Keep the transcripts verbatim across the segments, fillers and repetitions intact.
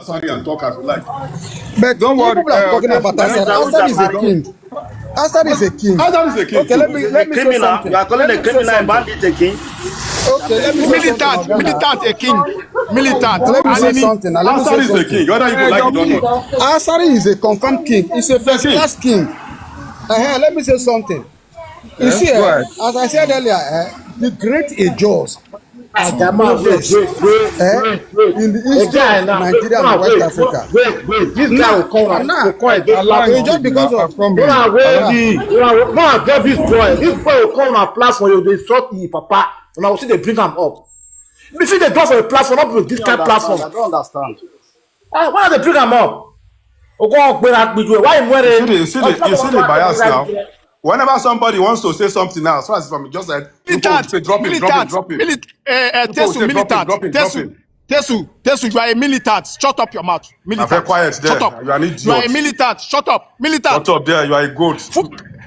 Asari and talk as you like. But Don't worry, people are uh, talking about let's- Asari. let's- Asari is a king. Asari is a king. Asari is a king. Okay, let me let me say Criminal, something. you are calling Let a me say criminal a something. bandit a king. Okay, let me say Militant, something. militant a king. Militant. Let me say Enemy. something. Now, let me say Asari is a something. king, whether you go like it or not. Asari is a confirmed king. He's a first king. class king. Uh-huh, let me say something. You see, go eh, ahead. As I said earlier, eh, the great Ejos Adama, wait, Yes. wait, wait, Eh? wait, wait. In the The history guy of now, wait, Nigeria and now, West wait, Africa. wait, wait, wait. This guy will come and Nah, will come and get nah, laugh it's on just you. Because of From Go me. and wait, Yeah. the, go and, go and get this boy. This boy will come and flash for you. They shot you, papa. And I will see they bring him up. You see, they go for a platform, not with this kind of Understand, platform. I don't understand. Ah, why they bring him up? Ogo Okpera Akpidwe, why him wear You see the, you see the, you see the bias now. Whenever somebody wants to say something now, as far as from just like people will Militant. say, "Drop him, drop him, Militant. Drop him." Milit- uh, uh, People will Tesu, say, "Drop him, militant. Drop him, Drop Tesu, him." Tesu, Tesu, you are a militant. Shut up your mouth. Now, Militant. very quiet there. Shut up. You are an idiot. You are a militant. Shut up. Militant. Shut up there. You are a goat.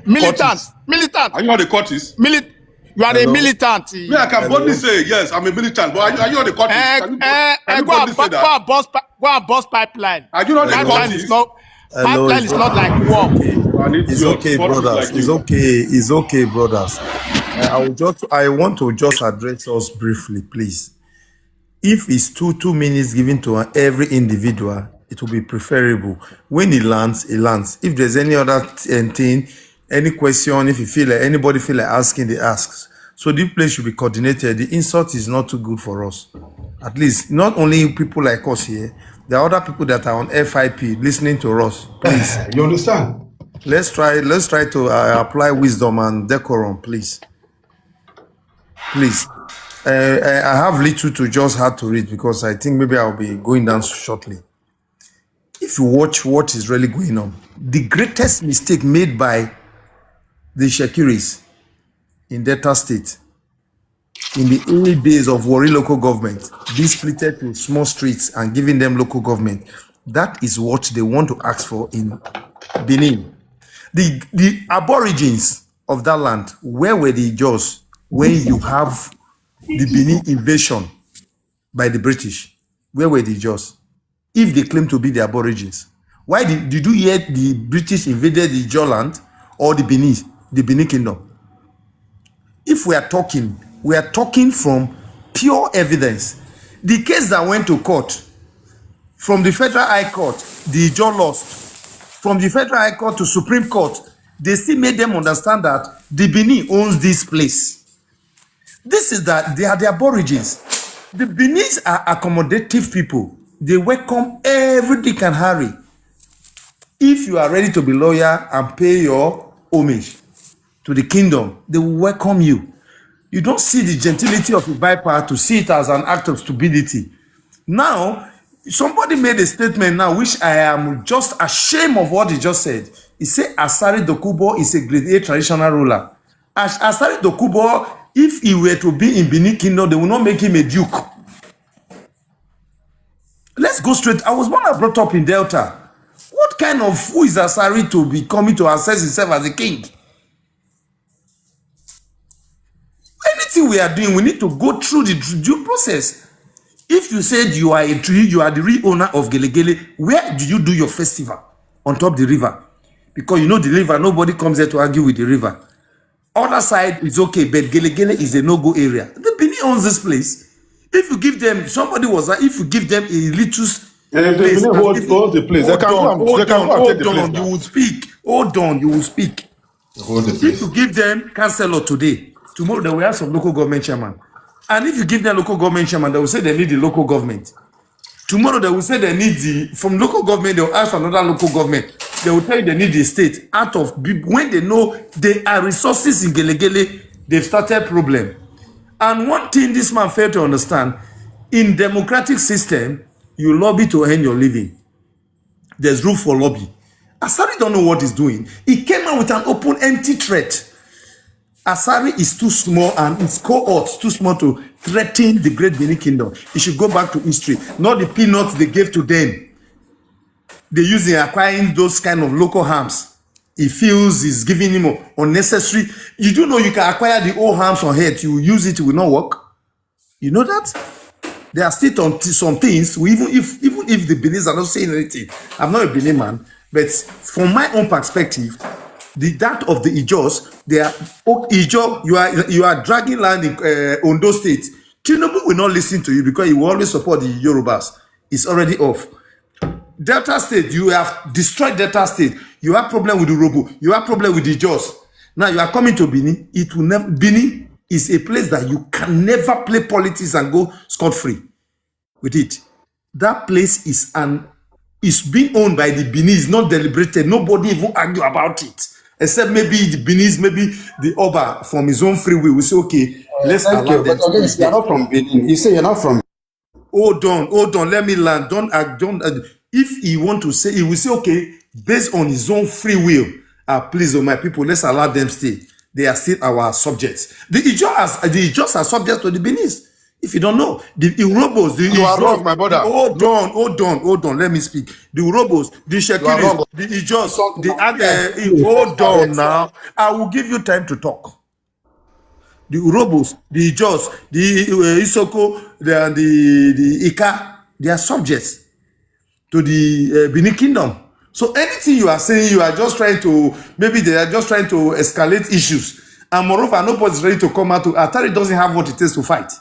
Militant. Militant. Milit- you are a militant. Me, I can boldly say yes, I'm a militant, but are you, are you not a cultist? Eh, Can you, eh, can eh, you go and boldly say go that? and boss pi- go and boss pipeline. Are you not a Pipeline is cultist? not Hello, pipeline is not like war. You are an It's idiot. okay, Not brothers. like It's you. Okay. It's okay, brothers. Uh, I will just, I want to just address us briefly, please. If it's two two minutes given to every individual, it will be preferable. When he lands, he lands. If there's any other th- uh, thing, any question, if you feel like anybody feel like asking, they ask. So this place should be coordinated. The insult is not too good for us. At least, not only people like us here, there are other people that are on F I P listening to us. Please, You understand? Let's try. Let's try to uh, apply wisdom and decorum, please. Please. Uh, I I have little to just hard to read because I think maybe I'll be going down shortly. If you watch what is really going on, the greatest mistake made by the Shekiris in Delta State in the early days of Warri local government, being splitted to small streets and giving them local government. That is what they want to ask for in Benin. The the aborigines of that land, where were the Ijaws when you have the Benin invasion by the British? Where were the Ijaws? If they claim to be the aborigines, why did, did you hear the British invaded the Ijaw land or the Benin, the Benin kingdom? If we are talking, we are talking from pure evidence. The case that went to court, from the Federal High Court, the Ijaw lost. From the Federal High Court to Supreme Court, they still made them understand that the Benin owns this place. This is that they are the aborigines. The Benin are accommodative people. They welcome every Dick and Harry. If you are ready to be loyal and pay your homage to the kingdom, they will welcome you. You don't see the gentility of a viper to see it as an act of stupidity. Now, somebody made a statement now, which I am just ashamed of what he just said. He said Asari Dokubo is a grade A traditional ruler. As Asari Dokubo, if he were to be in Benin Kingdom, they will not make him a duke. Let's go straight. I was born and brought up in Delta. What kind of, who is Asari to be coming to assess himself as a king? Anything we are doing, we need to go through the due process. If you said you are a tree, you are the real owner of Gelegele, where do you do your festival? On top the river? Because you know the river, nobody comes there to argue with the river. Other side is okay, but Gelegele is a no-go area. The Benin owns this place. If you give them, somebody was like, if you give them a little s- Eh, the place, Benin and hold, people- hold the place. They hold can go on, and, hold they can on, go and hold take the place on. You now. Will speak. Hold on, you will speak. Hold the If place. You give them councillor today, tomorrow they will have some local government chairman. And if you give them local government chairman, they will say they need the local government. Tomorrow they will say they need the, from local government, they will ask for another local government. They will tell you they need the state. Out of peop- when they know there are resources in Gelegele, they've started problem. And one thing this man failed to understand, in democratic system, you lobby to earn your living. There's room for lobby. Asari don't know what he's doing. He came out with an open, empty threat. Asari is too small and his cohorts too small to threaten the great Benin kingdom. He should go back to history, not the peanuts they gave to them. They use in acquiring those kind of local harms. He feels he's giving him unnecessary. You do know you can acquire the old harms on head. You use it, it will not work. You know that? They are still on t- some things. We even if even if the Benin are not saying anything, I'm not a Benin man, but from my own perspective, the that of the Ijos, they are oh, Ijo. You are you are dragging land in uh, Ondo State. Tinubu will not listen to you because he will always support the Yorubas. It's already off. Delta State, you have destroyed Delta State. You have problem with the Robo. You have problem with the Jos. Now you are coming to Benin. It will never Benin is a place that you can never play politics and go scot free with it. That place is an is being owned by the Benin. It's not deliberated. Nobody even argue about it except maybe the Benin, maybe the Oba from his own free will. We say okay, let's Thank allow you. Them. But again, you're not from Benin. You say you're not from. Hold on, hold on. Let me land. Don't uh, don't. Uh, if he want to say, he will say okay based on his own free will. Uh, please, oh my people, let's allow them stay. They are still our subjects. The Ijos, the Ijos are subject to the Benin. If you don't know, the Urhobos, the You are Ijos, wrong, my brother. Hold on, hold on, hold on. Let me speak. The Urhobos, the Shekiris, the Ijos, the uh, hold on now. I will give you time to talk. The Urhobos, the Ijos, the uh, Isoko, the, the the Ika, they are subjects to the uh, Benin Kingdom. So anything you are saying, you are just trying to maybe they are just trying to escalate issues. And moreover, nobody's ready to come out to Atari doesn't have what it takes to fight.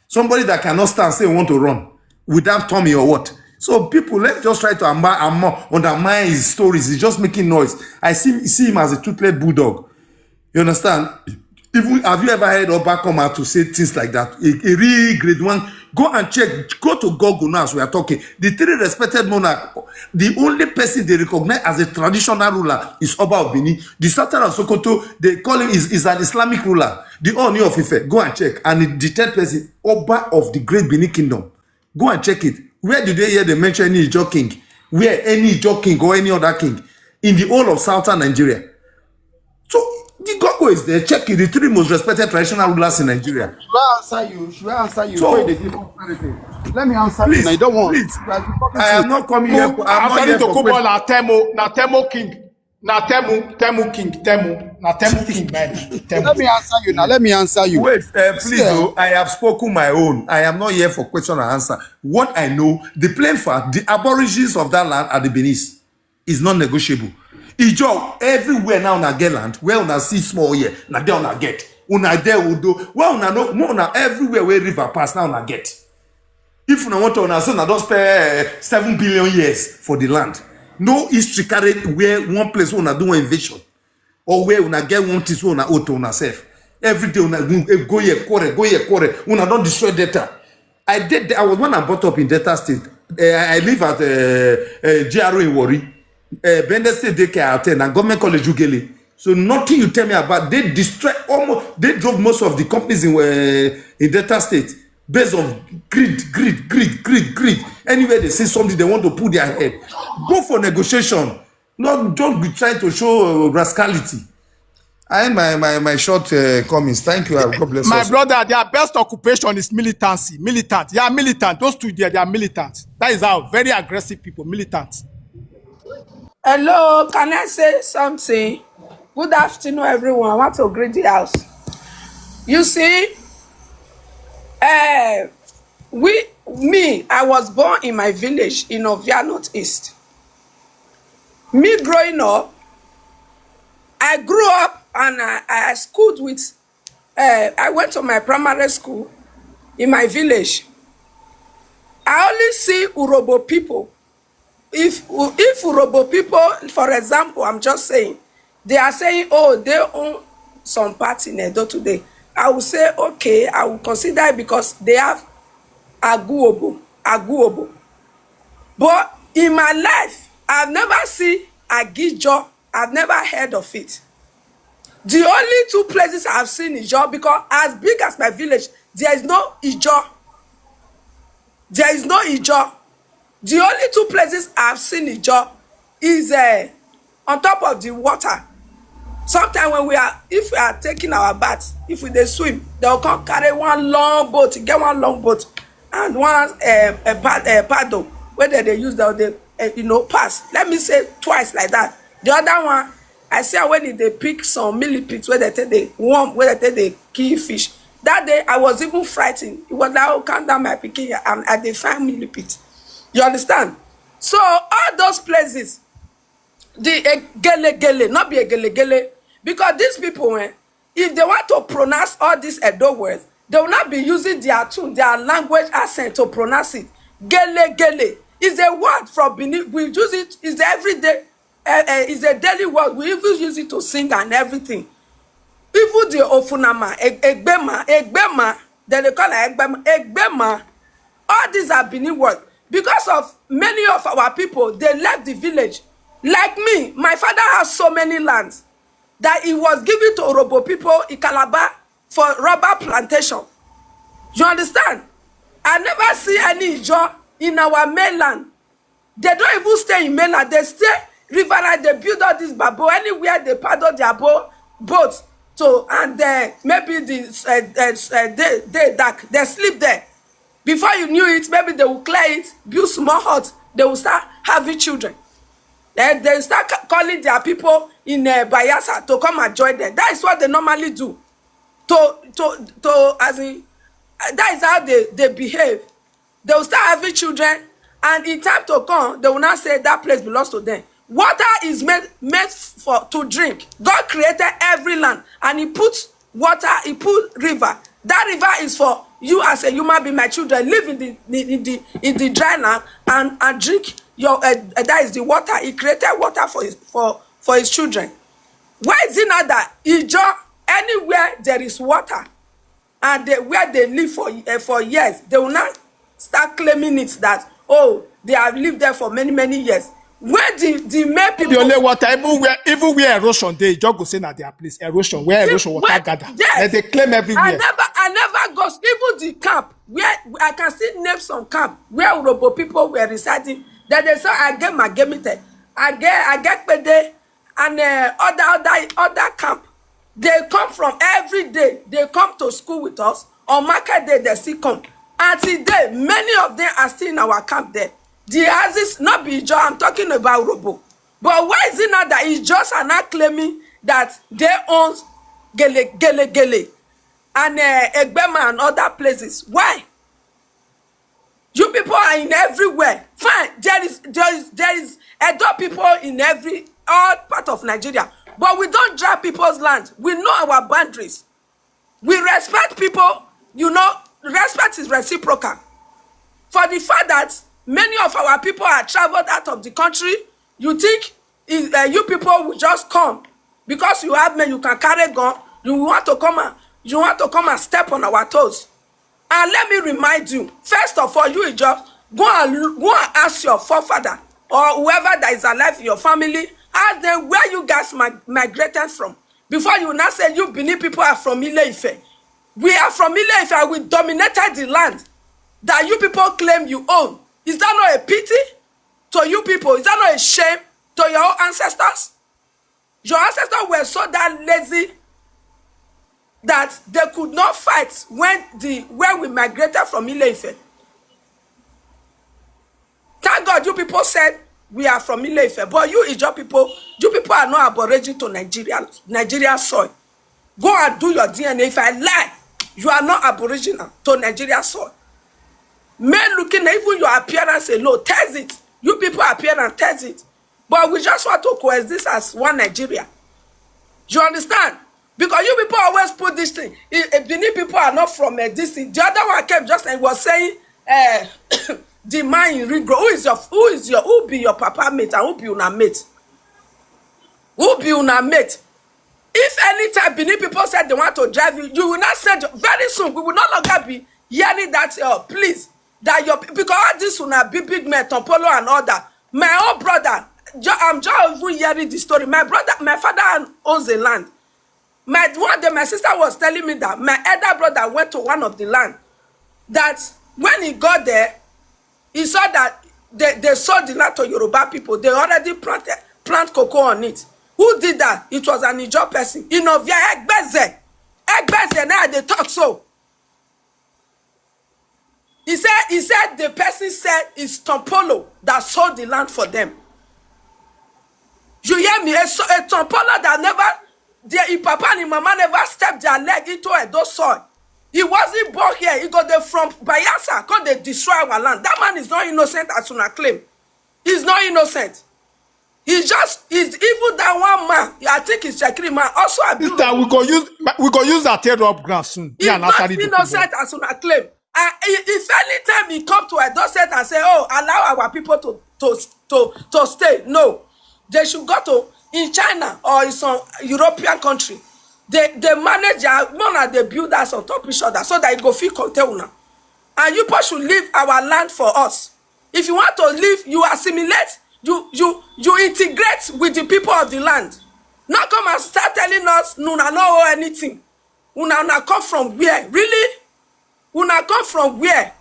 Somebody that cannot stand say want to run without Tommy or what. So people, let's just try to am- am- undermine his stories. He's just making noise. I see see him as a toothless bulldog. You understand? Even have you ever heard Oba come out to say things like that? A, a real grade one. Go and check. Go to Google now as we are talking. The three respected monarch, the only person they recognize as a traditional ruler is Oba of Benin. The Sultan of Sokoto, they call him is, is an Islamic ruler. The Ooni of Ife, go and check. And the third person, Oba of the Great Benin Kingdom. Go and check it. Where do they hear they mention any Ijo king? Where any Ijo king or any other king in the whole of southern Nigeria? So the Google is there. Check it. The three most respected traditional rulers in Nigeria. Should I answer you? Should I answer you? So, Before you dey give us anything? Let me answer please, you. Now, you don't want. Please, I am not coming here. I'm not here for Kobo na Temo, na Temo king. Na Temu, Temu King, Temu. Na Temu King, man. Temu. Let me answer you now. Let me answer you. Wait, uh, please, oh, I have spoken my own. I am not here for question and answer. What I know, the plain fact, the aborigines of that land are the Benis. It's not negotiable. Ijo, everywhere now una get land, where una see small here, na there una get. Una there Udo, where una know, more una everywhere where river pass, now una get. If una want to, una say una don spend eh, seven billion years for the land. No history carry where one place wey una do one invasion or where una get one thing wey una owe to una sef. Every day una go eh, go here quarrel, go here quarrel. Una don destroy delta. I did. I was when I brought up in Delta State. Uh, I live at uh, uh, G R O in Warri. Uh, Bende State Daycare Hotel and Government College Ugele. So nothing you tell me about. They destroy almost. They drove most of the companies in uh, in Delta State based on greed, greed, greed, greed, greed. Anywhere they see something, they want to put their head. Go for negotiation. Not don't be trying to show uh, rascality. I end my my my short uh, comments. Thank you. God bless My us. Brother, their best occupation is militancy. Militant. They are militant. Those two there, they are militant. That is how very aggressive people, militant. Hello, can I say something? Good afternoon, everyone. I want to greet the house. You see, uh, we, me, I was born in my village in Ovia Northeast. Me growing up, I grew up and I, I schooled with, uh, I went to my primary school in my village. I only see Urobo people. If if Urobo people, for example, I'm just saying, they are saying, oh, they own some part in Edo today. I will say, okay, I will consider it because they have Aguobo, Aguobo. But in my life, I've never seen Agijo. I've never heard of it. The only two places I've seen Ijo, because as big as my village, there is no Ijo. There is no Ijo. The only two places I've seen Ijo is uh, on top of the water. Sometimes when we are, if we are taking our bath, if we dey swim, they will come carry one long boat, get one long boat, and one uh, a pad, a paddle where they, they use the, the uh, you know pass. Let me say twice like that. The other one, I see am when e dey pick some millipedes wey dem take dey warm, wey dem take dey kill fish. That day, I was even frightened. It was like, "Oh, calm down, my pikin, and I dey find me repeat." You understand? So all those places, the eh, gele gele, not be a gele gele, because these people, eh, if they want to pronounce all these Edo words, they will not be using their tune, their language accent to pronounce it. Gele gele is a word from Benin. We use it, is everyday, uh, uh, is a daily word. We even use it to sing and everything. Even the ofunama, e- egbema, egbema, then they call it egbema, egbema. All these are Benin words. Because of many of our people, they left the village. Like me, my father has so many lands that he was given to Urhobo people in Calabar for rubber plantation. You understand? I never see any Ijaw in our mainland. They don't even stay in mainland. They stay riverine. They build all this babo. Anywhere they paddle their bo- boat to, and uh, maybe the uh, uh, uh, day, day dark, they sleep there. Before you knew it, maybe they will clear it, build small hut. They will start having children. Then they start ca- calling their people in uh, Bayelsa to come and join them. That is what they normally do. To to to as in, uh, that is how they they behave. They will start having children, and in time to come, they will now say that place belongs to them. Water is made made for to drink. God created every land, and He put water, He put river. That river is for you as a human being, my children. Live in the in the in the dry land and and drink your uh, uh, that is the water. He created water for his for for his children. Why is it not that Ijaw, anywhere there is water, and they, where they live for uh, for years, they will not start claiming it that, oh, they have lived there for many many years. When the the main people, The only water, even where even where erosion dey, just go say na their place. Erosion, where erosion water where- gather. Yes. Then they claim I everywhere. Never, I never go even the camp where I can still name some camp where Urhobo people were residing. Then they say Agema Gemite, Age Agekpede, and uh, other other other camp. They come from every day. They come to school with us. On market day, they still come. Until day, many of them are still in our camp there. The houses, not be Ijaw, I'm talking about Urhobo. But why is it not that Ijaws are not claiming that they own Gele Gele Gele and uh, Egbema and other places? Why? You people are in everywhere. Fine, there is there is there is Edo people in every all part of Nigeria, but we don't drag people's land. We know our boundaries. We respect people. You know, respect is reciprocal. For the fact that many of our people are traveled out of the country, you think is, uh, you people will just come because you have men, you can carry gun, you want to come and you want to come and step on our toes. And let me remind you, first of all, you just go and go and ask your forefather or whoever that is alive in your family, ask them where you guys mi- migrated from. Before you now say you Benin people are from Ile Ife. We are from Ile Ife and we dominated the land that you people claim you own. Is that not a pity to you people? Is that not a shame to your own ancestors? Your ancestors were so that lazy that they could not fight when the when we migrated from Ile Ife. Thank God you people said we are from Ile Ife, but you Ijaw people, you people are not aboriginal to Nigeria, Nigerian soil. Go and do your D N A. If I lie, you are not aboriginal to Nigeria soil. Men looking at even your appearance alone tells it. You people appearance tells it. But we just want to coexist as one Nigeria. You understand? Because you people always put this thing. I- I- Benin people are not from uh, this thing. The other one came just and was saying, uh, the man in Ring Road, who is your who is your who be your papa mate and who be una mate? Who be una mate? If anytime Benin people said they want to drive you, you will not send your, very soon. We will no longer be hearing that. Uh, please, that your because all this una big big men, Tompolo and all that. My own brother, jo- I'm just even hearing the story. My brother, my father owns a land. My one day, my sister was telling me that my elder brother went to one of the land. That when he got there, he saw that they, they sold the land to Yoruba people. They already planted plant cocoa on it. Who did that? It was an Ijaw person. Inovia Egbeze. Egbeze now they talk so. He said he said the person said it's Tompolo that sold the land for them. You hear me? A, so- a Tompolo that never their his papa and his mama never stepped their leg into Edo soil. He wasn't born here. He go dey from Bayelsa, come dey destroy our land. That man is not innocent as una claim. He's not innocent. He's just, he's even that one man. I think he's Shekiri man. Also, I Sister, we go use we go use that tear up ground soon. He's Yeah, na not sorry to innocent as una claim. And i- if anytime he come to Edo State and say, "Oh, allow our people to to to to stay," no, they should go to in China or in some European country. They they manage their money. They build us on top each other so that it go fit contain una. And you people should leave our land for us. If you want to leave, you assimilate, you you you integrate with the people of the land. Not come and start telling us, "No, una no owe anything." Una una come from where? Really? Una come from where?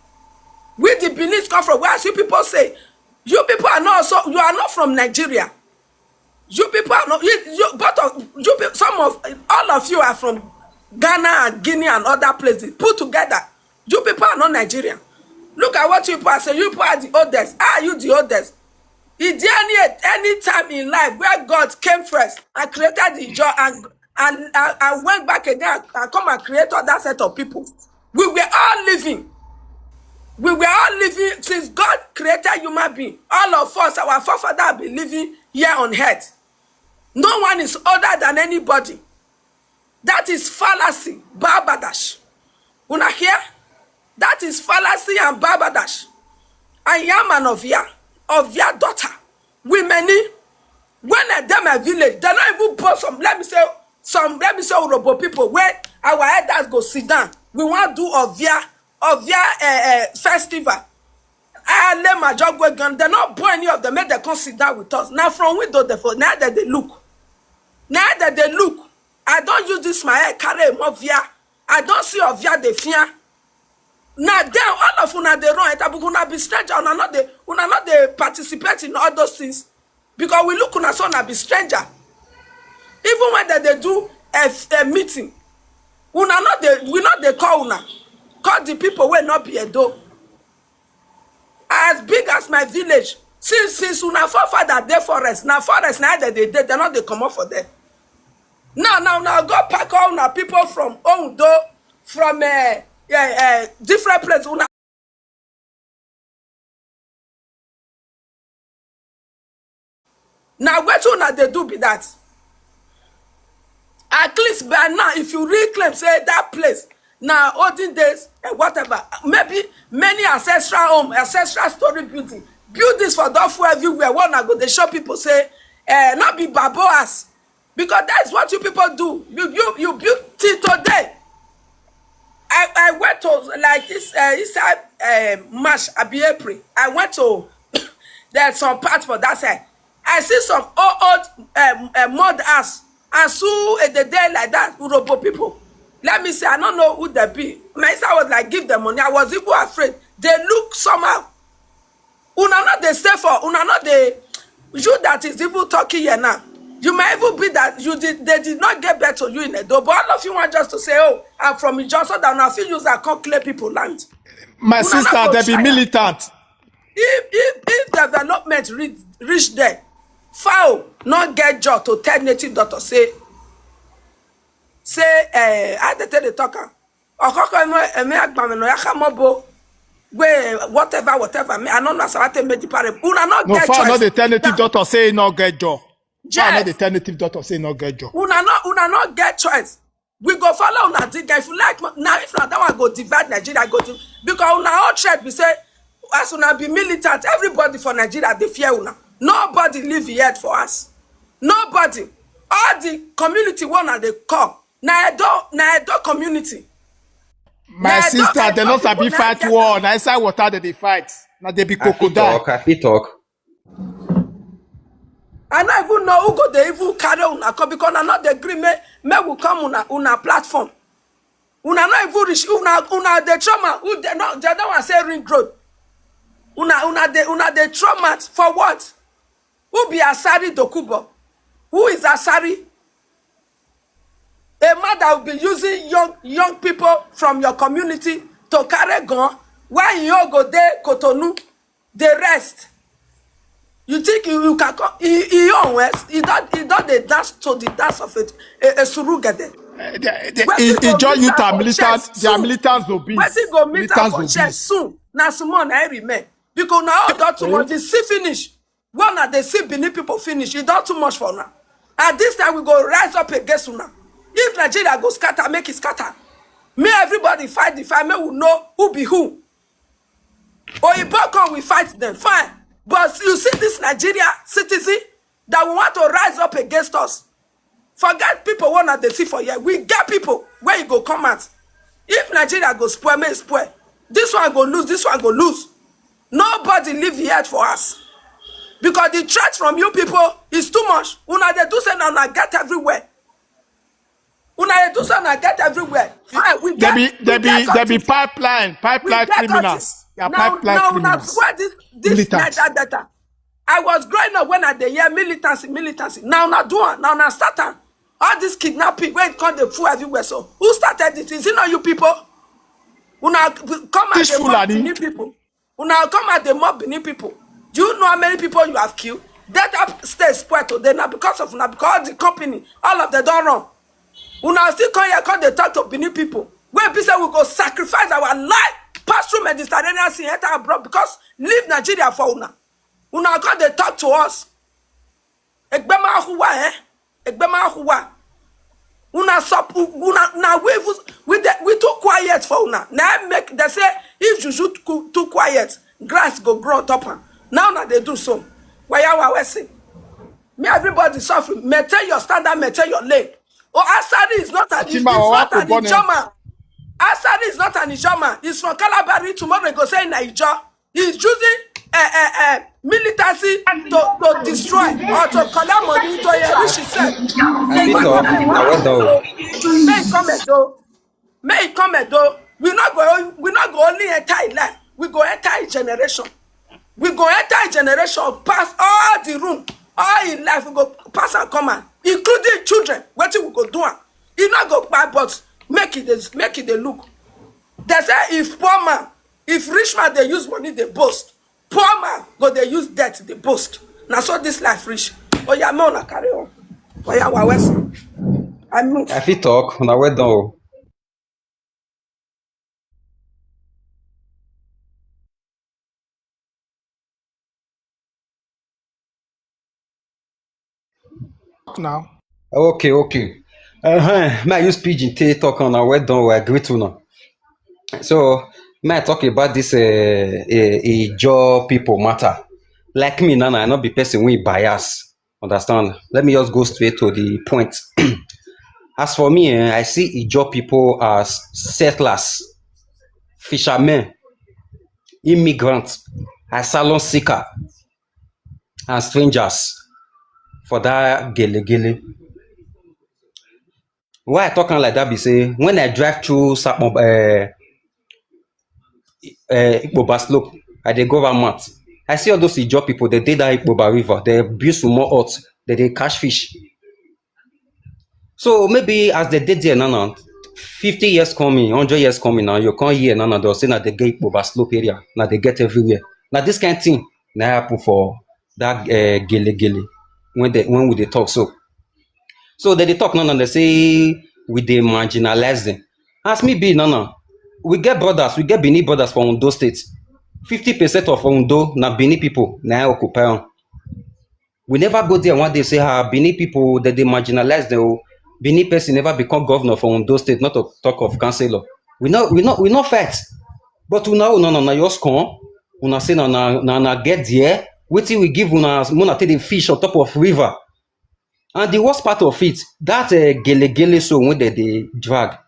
We the Benin come from where? As you people say, you people are not so you are not from Nigeria. You people are not you, you both of you people, some of all of you are from Ghana and Guinea and other places put together. You people are not Nigerian. Look at what you people are saying. You people are the oldest. Are you the oldest? Is there any any time in life where God came first and created the joy and and and, and went back again and, and come and create other set of people? We were all living. We were all living since God created human being. All of us, our forefathers, have been living here on earth. No one is older than anybody. That is fallacy, babadash. Una hear? That is fallacy and babadash. I am an Ovia, Ovia daughter. We many. When I dey my village, they not even put some. Let me say some. Let me say Urobo people where our elders go sit down. We want do Ovia, Ovia uh, uh, festival. I let my job go again. They not born any of them. Make they come sit down with us. Now from window they for now that they look. Now that they look. I don't use this my head carry Ovia. I don't see Ovia the fear. Now then all of una they run. It una be stranger. Una not they una not they participate in all those things. Because we look una so una be stranger. Even when they, they do a, a meeting, una not they we not they call una. Call the people where not be Edo. As big as my village, since since una forefather dey forest, na forest na dem dey dey, dem no dey comot for there. Now now now go pack all una people from Ondo, from uh, uh, uh, different places. Una na wetin una dey do be that. At least by now, if you really claim say that place na olden days and whatever, maybe many ancestral home, ancestral story building, build this for don full everywhere. One I go dey show people say, eh, not be babo house, because that's what you people do. You you you build till today. I I went to like this uh, inside uh, March, I be April. I went to there's some part for that side. I see some old old um, uh, mud house and so uh, the day like that Urobo people. Let me say I don't know who they be. My sister was like give them money. I was even afraid. They look somehow. Una not they stay for una not they you that is even talking here now. You may even be that you did they did not get back to you in Edo, but all of you want just to say, oh, I'm from Ijo, so that una fit use that come clear people land. My sister, they be militant. If if if development reach reach there, fowl not get job to tell native doctor say say eh I dey tell the talker. Okoko eme eme agbameno ya kamobo. Where whatever whatever me I don't know how to make the parable. Una not No get fowl choice. No dey tell native doctor say e no get job. Fowl no Yes. Dey tell native doctor say e no get job. Una not una not get choice. We go follow una dig if you like. Now if not that one go divide Nigeria go div- because una all threat be say as una be militant, everybody for Nigeria they fear una. Nobody leave yet for us. Nobody. All the community one they come. Na Edo na Edo community. My Na sister, Edo they no people sabi na fight get- war. Na inside water they dey fight. Na they be I fit crocodile. Talk. I fit talk. I no even know who go dey even carry una come because I no dey gree make make we come una una platform. Una no even reach una una dey trauma who dey no dey no wan say ring road. Una una dey una dey trauma for what? Who be Asari Dokubo? Who is Asari? A man that will be using young young people from your community to carry gun while you go dey Cotonou dey rest. You think you, you can come? He, he own words. He don't he don't dey dance to the dance of a, a, a surugede. They, they, Wetin e, e go join meet you am to for militant, chest they are soon? Militant zombies. Wetin go meet am Militant for chest zombies. Soon? Na small na e remain. Because na all don too much. The see finish. One na dey see Benin people finish. E don too much for una. And this time we go rise up against una. If Nigeria go scatter, make it scatter. Make everybody fight the fight. Make we know who be who. Oyibo come, we fight them. Fine. But you see this Nigeria citizen that we want to rise up against us. Forget people wey una dey see for here. We get people wey e go come out. If Nigeria go spoil, make e spoil. This one go lose, this one go lose. Nobody leave the earth for us. Because the threat from you people is too much. Una dey do say na una get everywhere. Una dey do say na una get everywhere. Fine, we They get, be, we they get be, they be country. Pipeline, We pipeline get criminals. Country. They are Now, pipeline now, now, criminals. Where this, this Militants. Niger Delta? I was growing up when I dey hear militancy, militancy. Now, now do am, now, now start am. All this kidnapping, when it come dey full everywhere. So, who started it? Is it not you people? Una come as These a mob Fulani. Benin people. Una come as a mob Benin people. Do you know how many people you have killed? Delta State spoil today now because of una, because the company, all of them don run. Una still come here, come dey talk to Benin people. Wey be say we go sacrifice our life, pass through Mediterranean Sea, enter abroad because leave Nigeria for una. Una come dey talk to us. Egbema ahuwa, eh? Egbema ahuwa. Una sup-, una, na we even, we dey, we too quiet for una. Na im make dem say if juju too, too quiet, grass go grow on top am. Now una dey do so. Waya wa wesi. Me, everybody suffering. Maintain your standard, maintain your lane. Oh, Asari is not an, Fatima, it's wa not wa an ko bone. Ijoma. Asari is not an Ijoma. He's from Kalabari. Tomorrow he go say na Ijo. He's using, eh, eh, eh, militancy to, to destroy or to collect money to enrich himself. I fit talk. Na well done. Make e come Edo. Make e come Edo. We not go, we not go only enter a life. We go enter a generation. We go enter a generation, pass all the room, all in life, we go pass and come am, including children. Wetin we go do am? E no go kpai, but make e dey, make e dey look. They say if poor man, if rich man dey use money dey boast, poor man go dey use debt dey boast. Na so this life reach. Oya, make una carry on. Oya, wa wesi. I move. I fit talk. Na well done. Oh. Now. Okay, okay. Uh-huh. May I use pidgin take talk on? Well done. We agree to now. So, may I talk about this uh, uh, Ijo people matter? Like me, Nana, I not be person we bias. Understand? Let me just go straight to the point. As for me, eh, I see Ijo people as settlers, fishermen, immigrants, asylum seeker, and strangers for that gele gele. Why I talk am like that be say, when I drive through Sapon, uh, uh, Ikpoba slope, I dey go Vermont. I see all those Ijo people, they dey that Ikpoba river, they build small hut, they dey catch fish. So maybe as they dey there now, now, fifty years coming, hundred years coming now, you come here now, now, they'll say now they get Ikpoba slope area, now they get everywhere. Now this kind of thing, now happen for that uh, gele gele when they, when we dey talk so. So they dey talk now, now they say we dey marginalize them. As me be now, now, we get brothers, we get Benin brothers for Ondo State. Fifty percent of Ondo na Benin people, na occupy am. We never go there one day say, ah, Benin people, that they marginalize them. Oh. Benin person never become governor for Ondo State, not to talk of councillor. We not, we not, we not fight. But we now, no, no, no, yours come. Una say na, na, na, na get there. Wetin we give una, una take the fish on top of river. And the worst part of it, that uh, gele gele so when they, they drag,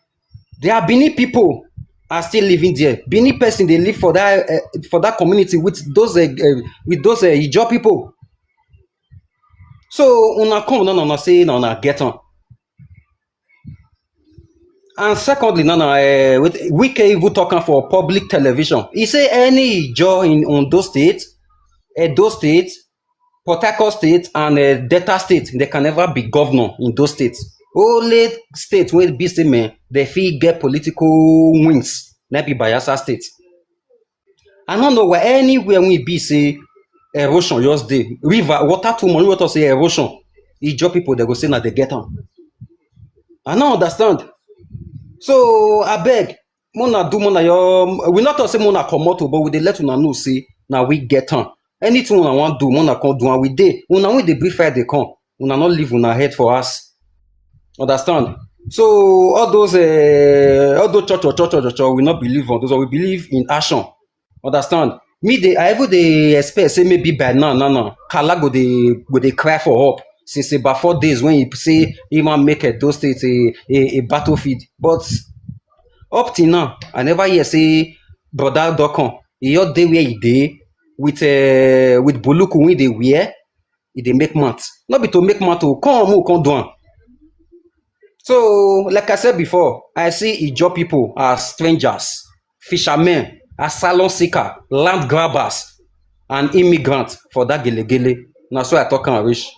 there are Benin people are still living there. Benin person they live for that uh, for that community with those uh, uh, with those uh, Ijo people. So una come now, una say now una get on. And secondly, now, now uh, with Wike even talking for public television, he say any Ijo in Ondo State, Edo State, Port Harcourt State and uh, Delta State, they can never be governor in those states. Only state where be say man, they feel get political wings, not be Bayelsa State. I don't know where anywhere we be say erosion just dey. River, water too much, water say erosion. E job people they go say now they get on. I no understand. So abeg, mona do mona your, we not talk say mona comot o, but we dey let una know say na we get am. Anything una wan do, mona come do, and we dey. Una wey dey bring fire dey come. Una no leave una head for us. Understand? So all those uh, all those cho cho cho cho cho cho, we no believe on those. We believe in action. Understand? Me dey, I even dey expect say maybe by now now now Kala go dey go dey cry for help since about four days when he say he wan make Edo State a, a, a battlefield. But up till now, I never hear say brother Dokon, he just dey where he dey with uh, with buluku wey dey wear, he dey make mouth. No be to make mouth o, come o, come do am. So like I said before, I see Ijaw people as strangers, fishermen, asylum seeker, land grabbers, and immigrants for that gelegele. Na so I talk am reach.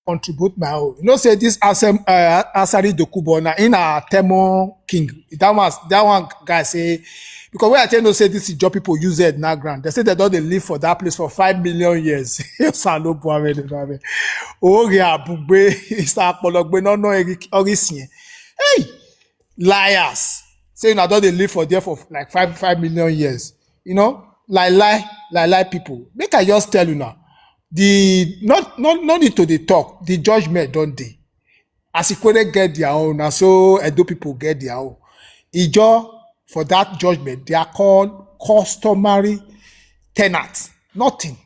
Contribute my own. You know say this Asem uh, Asari Dokubo na in a Temo king. That one, that one guy say, because when I tell you say this is job people use it now grant. They say they don't dey live for that place for five million years. Salo Buhari. Oh yeah, Bugbe, Isa Pologbe, no no Hey, liars. Say una don dey live for there for like five five million years. You know, lie lie, lie lie people. Make I just tell you now. The not not no need to dey talk. The judgment don dey. As Ikwere get their own, na so Edo people get their own. Ijaw for that judgment, they are called customary tenants. Nothing.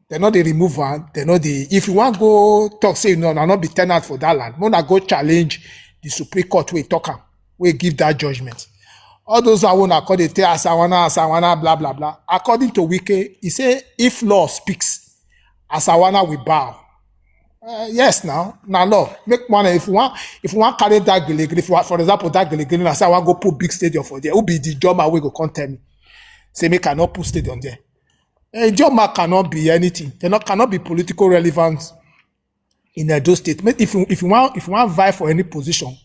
They no dey remove am. They no dey. If you wan go talk say no, na no be tenant for that land. Mona go challenge the Supreme Court wey talk am, wey give that judgment. All those are one according to Asawana, Asawana, blah blah blah. According to Wike, he say if law speaks, Asawana will bow. Uh, yes, now na law. Make one if you want if you want carry that gelegele, if you want, for example, that gelegele, na say I wan go put big stadium for there. Who be the drummer wey go come tell me? Say make I not put stadium there. A job mark cannot be anything. They not cannot be political relevant in Edo State. If you if you want if you want vie for any position,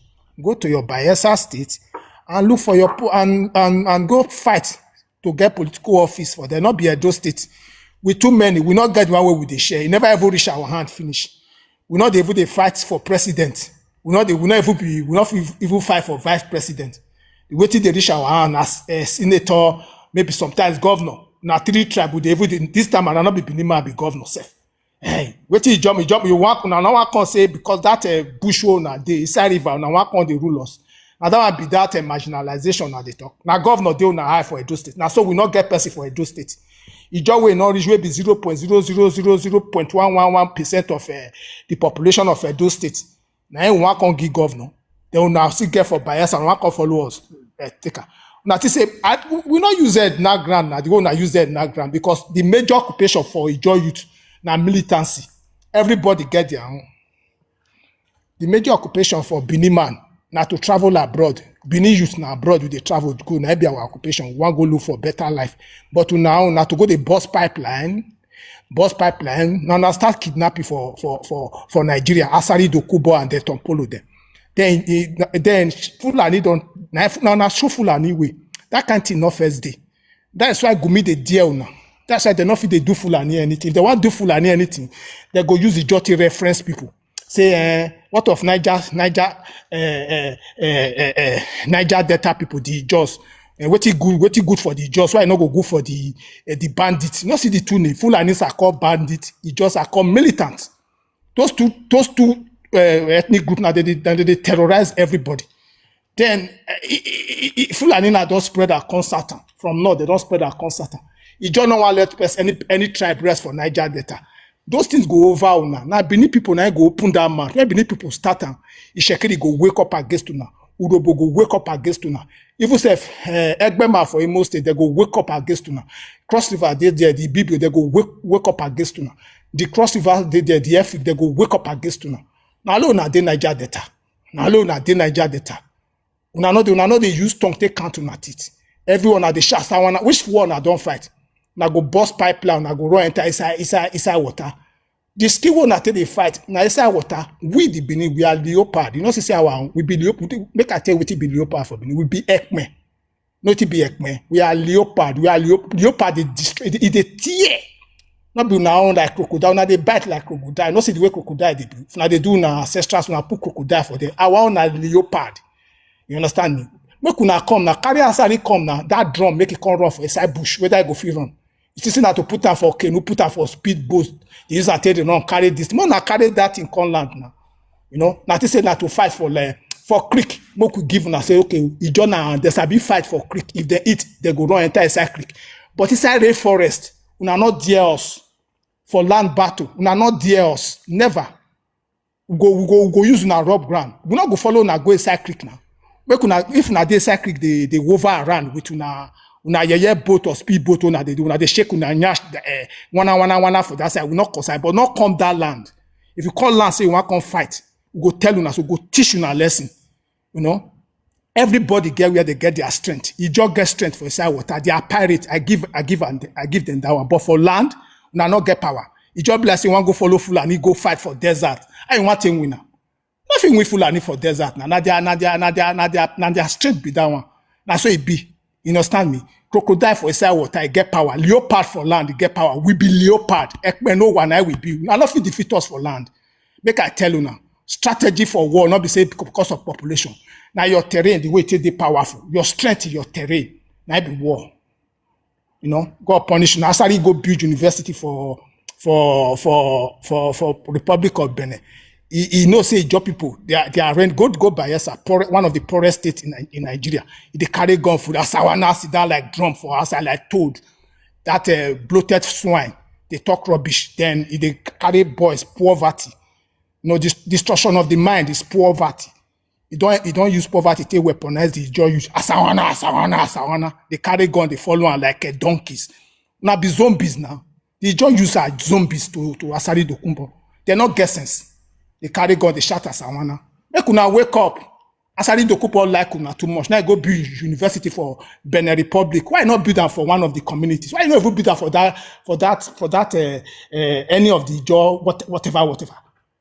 go to your Bayelsa State and look for your and and and go fight to get political office for there. Not be Edo State. We too many. We not get one way with the share. It never ever reach our hand finish. We not even they fight for president. We not they we not even be we not even fight for vice president. The way they reach our hand as a senator, maybe sometimes governor. Now three tribe would even this time and I not be Benima be governor self. Hey, wait till you jump, you jump, you want now now I can't say because that uh, bush owner they inside river now I can't they rule us. Now that would be that uh, marginalization now they talk. Now governor they on high for Edo State. Now so we not get person for Edo State. Ijaw wey no reach wey be zero point zero zero zero zero point one one one percent of uh, the population of Edo State. Na him wan come give governor. Then una still get for bias and wan come follow us uh, take am. Una think say I, we no use head na ground na the way una use head na ground because the major occupation for Ijaw youth na militancy. Everybody get their own. The major occupation for Benin man na to travel abroad. Benin youth na abroad we dey travel go na be our occupation. We wan go look for better life. But now na to go dey burst pipeline, burst pipeline. Now na start kidnapping for for for for Nigeria. Asari Dokubo and the Tompolo them. Then eh, then Fulani don na na na show Fulani way. That kind thing no first day. That's why Gumi dey deal now. That's why they no fit dey do Fulani anything. If they wan do Fulani anything, they go use the Joti reference people. Say, eh, what of Niger, Niger, eh, eh, eh, eh, eh, Niger Delta people, the Ijaws? Eh, wetin good, wetin good for the Ijaws? Why e no go good for the eh, the bandits? You no see the two name. Fulanis are called bandits. Ijaws are called militants. Those two, those two uh, ethnic group now they, they, they, they terrorize everybody. Then uh, Fulani now don spread our concert from north. They don spread our concert. E just no wan let person any any tribe rest for Niger Delta. Those things go over una. Now Benin people now go open that mouth. When Benin people start am, Ishekiri go wake up against una. Urobo go wake up against una. Even sef uh, Egbema for Imo State, they go wake up against una. Cross River dey there, the Ibibio, they go wake, wake up against una. The Cross River dey there, the Efik, they go wake up against una. Na alone una dey Niger Delta. Na alone una dey Niger Delta. Una no dey una no dey use tongue take count una teeth. Everyone na dey shout say una which war una don fight? Una go burst pipeline, una go run enter inside inside inside water. The skill wey una take dey fight na inside water. We the Benin we are leopard. You know say say our we be leopard. Make I tell you wetin be leopard for Benin. We be ekme. No, it be ekme. We are leopard. We are leop- leopard. They destroy. It, it dey tear. Not be una own like crocodile. Una dey bite like crocodile. No see the way crocodile dey do. If una dey do una ancestrals, una put crocodile for there. Our own na leopard. You understand me? Make una come now. Carry Asari come now. That drum, make it come run for inside bush. Whether I go fit run. You see, say na to put am for canoe, put am for speed boat. They use am take dey run, carry this. Make una carry that thing come land now. You know, na to say na to fight for, like, for creek. Make we give una say, okay, Ijaw na, they sabi fight for creek. If they eat, they go run enter inside creek. But inside rainforest, una not dare us. For land battle, una not dare us. Never. We go, we go, we go use una rub ground. We not go follow una go inside creek now. Make una, if una dey inside creek, they, they hover around with una, una yeye boat or speed boat, una dey do, una dey shake una nyash, eh, wana, wana, wana for that side. We not concern, but not come that land. If you come land, say you want come fight, we go tell una, so go teach una lesson. You know, everybody get where they get their strength. You just get strength for inside water. They are pirate. I give, I give, and I give them that one. But for land, una not get power. You just be like say you want go follow Fulani, go fight for desert. I want to win now. Nothing win Fulani for desert now. Na their, na their, na their, na their, na their strength be that one. Na so it be. You understand me? Crocodile for inside water, I get power. Leopard for land, I get power. We be leopard. Ekpe no one, I will be. I not fit defeat us for land. Make I tell you now. Strategy for war, not be say because of population. Now your terrain, the way it is, they powerful. Your strength, your terrain. Now be war. You know, God punish you. Now Asari go build university for, for, for, for, for Republic of Benin. He, he know say Ijaw people, they are, they are rent. Go, go Bayelsa, poor, one of the poorest states in, in Nigeria. They carry gun for Asawana, sit down like drum for outside, like toad. That, uh, bloated swine, they talk rubbish. Then they carry boys, poverty. You know, this destruction of the mind is poverty. You don't, you don't use poverty to weaponize the Ijaw. Use Asawana, Asawana, Asawana. They carry gun, they follow am like, uh, donkeys. Now be zombies now. They just use our zombies to, to Asari Dokubo. They're not get sense. They carry gun, they shout Asawana. Make una wake up. Asari Dokubo like una too much. Now go build university for Benin Republic. Why not build am for one of the communities? Why not even build am for that, for that, for that, uh, uh, any of the Ijaw, what, whatever, whatever.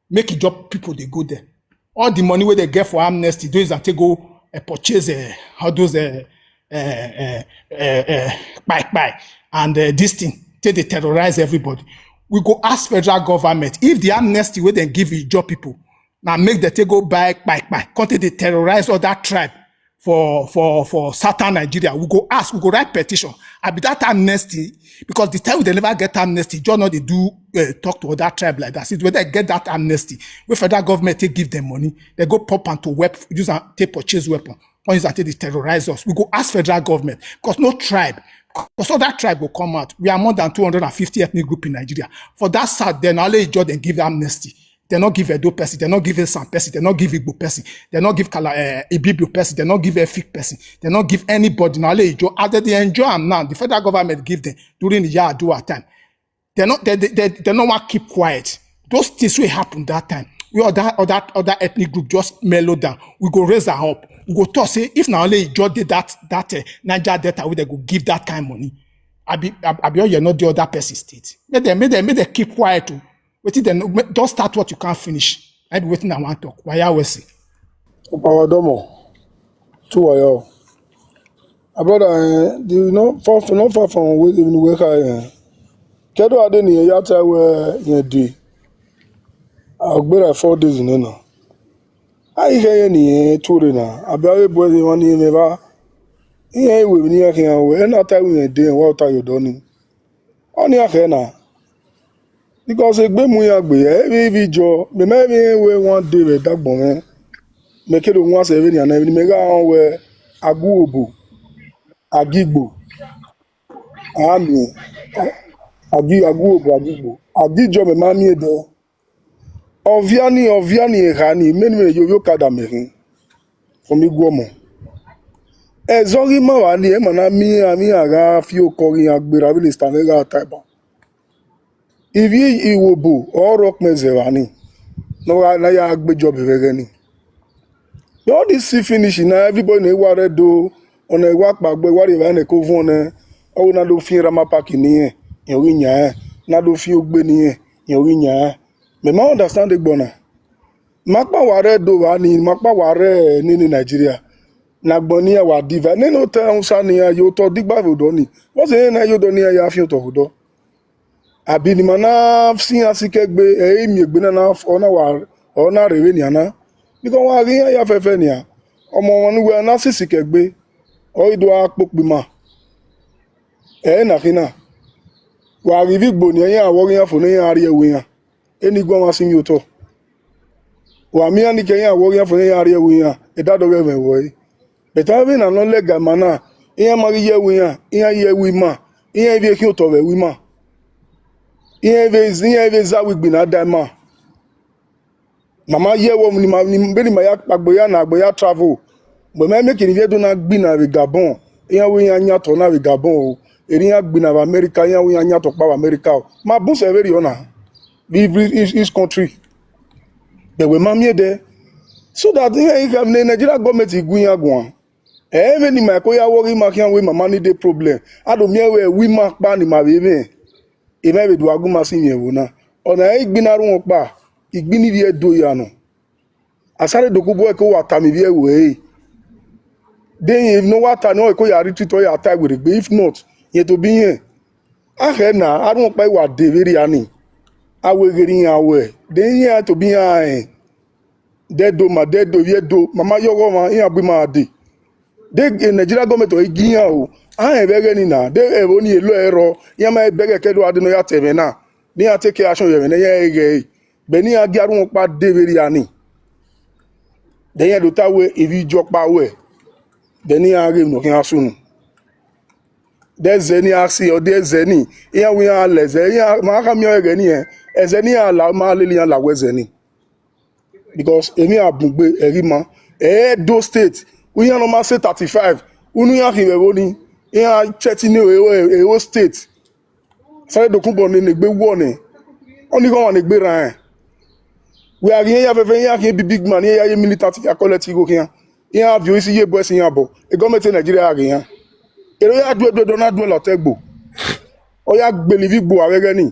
Make Ijaw people they go there. All the money where they get for amnesty, those that take go, uh, purchase, uh, all those, uh, uh, uh, uh, uh, bye bye, and, uh, this thing, take they terrorize everybody. We go ask federal government if the amnesty where they give Ijaw people, now make the take go buy bye bye, come take they terrorize other tribe for, for, for southern Nigeria. We go ask, we go write petition. I be that amnesty, because the time they never get amnesty, just not they do, uh, talk to other tribe like that. Since when they get that amnesty, when federal government take give them money, they go pop and to weapon, use and take purchase weapon. When use and take they terrorize us, we go ask federal government, because no tribe, because all that tribe will come out. We are more than two hundred and fifty ethnic group in Nigeria. For that side, then only Ijaw then give amnesty. They not give Edo person, they not give Esan person, they not give Igbo person, they not give Kala, uh, Ibibio person, they not give Efik person, they not give anybody. Now let Ijaw, as they enjoy am now, the federal government give them during the Yar'Adua time. They not, they, they, they, they not want keep quiet. Those things will happen that time. We other, other, other ethnic group just mellow down. We go raise our up. We go talk say if now only Ijaw did that, that, uh, Niger Delta, we they go give that kind money. I be, I, I be all you know the other person state. Make them, make them, make them keep quiet too. Wetin dem no, don't start what you can't finish. I be wetin I wan talk. Waya Wesi. Power Domo. Two Waya. My brother, eh, the, you know, far, not far from where, even where I am. Kedu ade ni ya ta we ye di. Agbera four days ni na. Ai he ye ni e ture na. Abi awe boy ni wani me ba. Iye we ni ya ke ya we. E na ta we ye di, wa ta yo do ni. Oni a ke na. Because egbe mu ya gbe, every video, me me me we one day we dagbo me. Me kedo nwa se we ni ana we me ga on we agu obo, agigbo, ami, agi, agu obo, agigbo, agijo me ma mi edo. Oviani, oviani ehani, me ni me yo yo kada me hin. For me guomo. Ezogi ma wa ni, e ma na mi, ami aga fi okori agbera, we le stand ga taiba. Ivi iwobo, oro kmeze wa ni. No ga na ya gbe job vege ni. All this see finish na everybody na wa re do, ona wa pa gbe wa re wa ne ko fun ne. O na do fin Rama Park ni e, yo ri nya e. Na do fin ogbe ni e, yo ri nya e. Me ma understand the gbona. Ma pa wa re do wa ni, ma pa wa re ni ni Nigeria. Na gbɔn ni ya wa diva. Ne no ta unsa ni ya yo to digba vo do ni. Wo se na yo do ni ya ya fi to do. Abi ni mana sin asi ke gbe, e mi gbe na na ona wa, ona rewe ni ana. Because wa ri ya fɛfɛ ni ya. Omo won we na sisi ke gbe. O ido a popi ma. E na kina. Wa ri vi gbo ni ya wo ya fo ni ya ri ewe ya. Eni gwa wa sin yo to. Wa mi ani ke ya wo ya fo ni ya ri ewe ya. E da do we we wo e. But I mean, I no let ga mana. Iya ma ye wi ya, iya ye wi ma. Iya ve ki o to ve wi ma. Iya ve, iya ve za wi gbi na da ma. Mama ye wo ni ma ni be ni ma ya pagbo ya na agbo ya travel. But me make ni ve do na gbi na ve Gabon. Iya wi ya nya to na ve Gabon o. Eri ya gbi na ve America, iya wi ya nya to pa ve America o. Ma bu se ve ri ona. Every each, each country. They were mamie there. So that ihe ihe na Nigeria gọọmenti igwu ihe agwa. Eme ni ma ko ya wori ma kian we mama ni de problem. Ado mi ewe wi ma pa ni ma be me. Eme be do agu ma si mi ewo na. Ona igbi na run pa. Igbi ni bi edo ya no. Asare doku bo e ko wa ta mi bi ewo e. Then if no wa ta no e ko ya retreat or ya ta we gbe. If not, ye to be here. Ahe na arun pa wa de veri ani. Awe geri ya we. Then ye to be ya e. De do ma de do ye do. Mama yo go ma ya bi ma de. De e Nigeria government o igi ya o. A e be ge ni na. De e bo ni e lo ero. Ya ma e be ge ke do ade no ya te ve na. Ni ya take action ye ve na ye e ge. Be ni ya gi arun pa de veri ani. De ye do ta we ivi jo pa we. De ni ya ge no ke asunu. De ze ni asi o de ze ni. Ya wi ya le ze ya ma ka mi o ge ni e. E ze ni ya la ma le ya la we ze ni. Because emi abugbe eri ma. Edo State. Wi ya no ma say thirty-five. Unu ya ki we wo ni. Ya cheti ni we we Edo State. Sare doku bo ni ne gbe wo ni. Oni go wa ne gbe ra e. We are here ya fe fe ya ki bi big man ya ye militant ya collect go kian. Ya vi o isi ye boys ya bo. E government of Nigeria ya. Ero ya du do do na du lo tegbo. O ya gbeli vi gbo awege ni.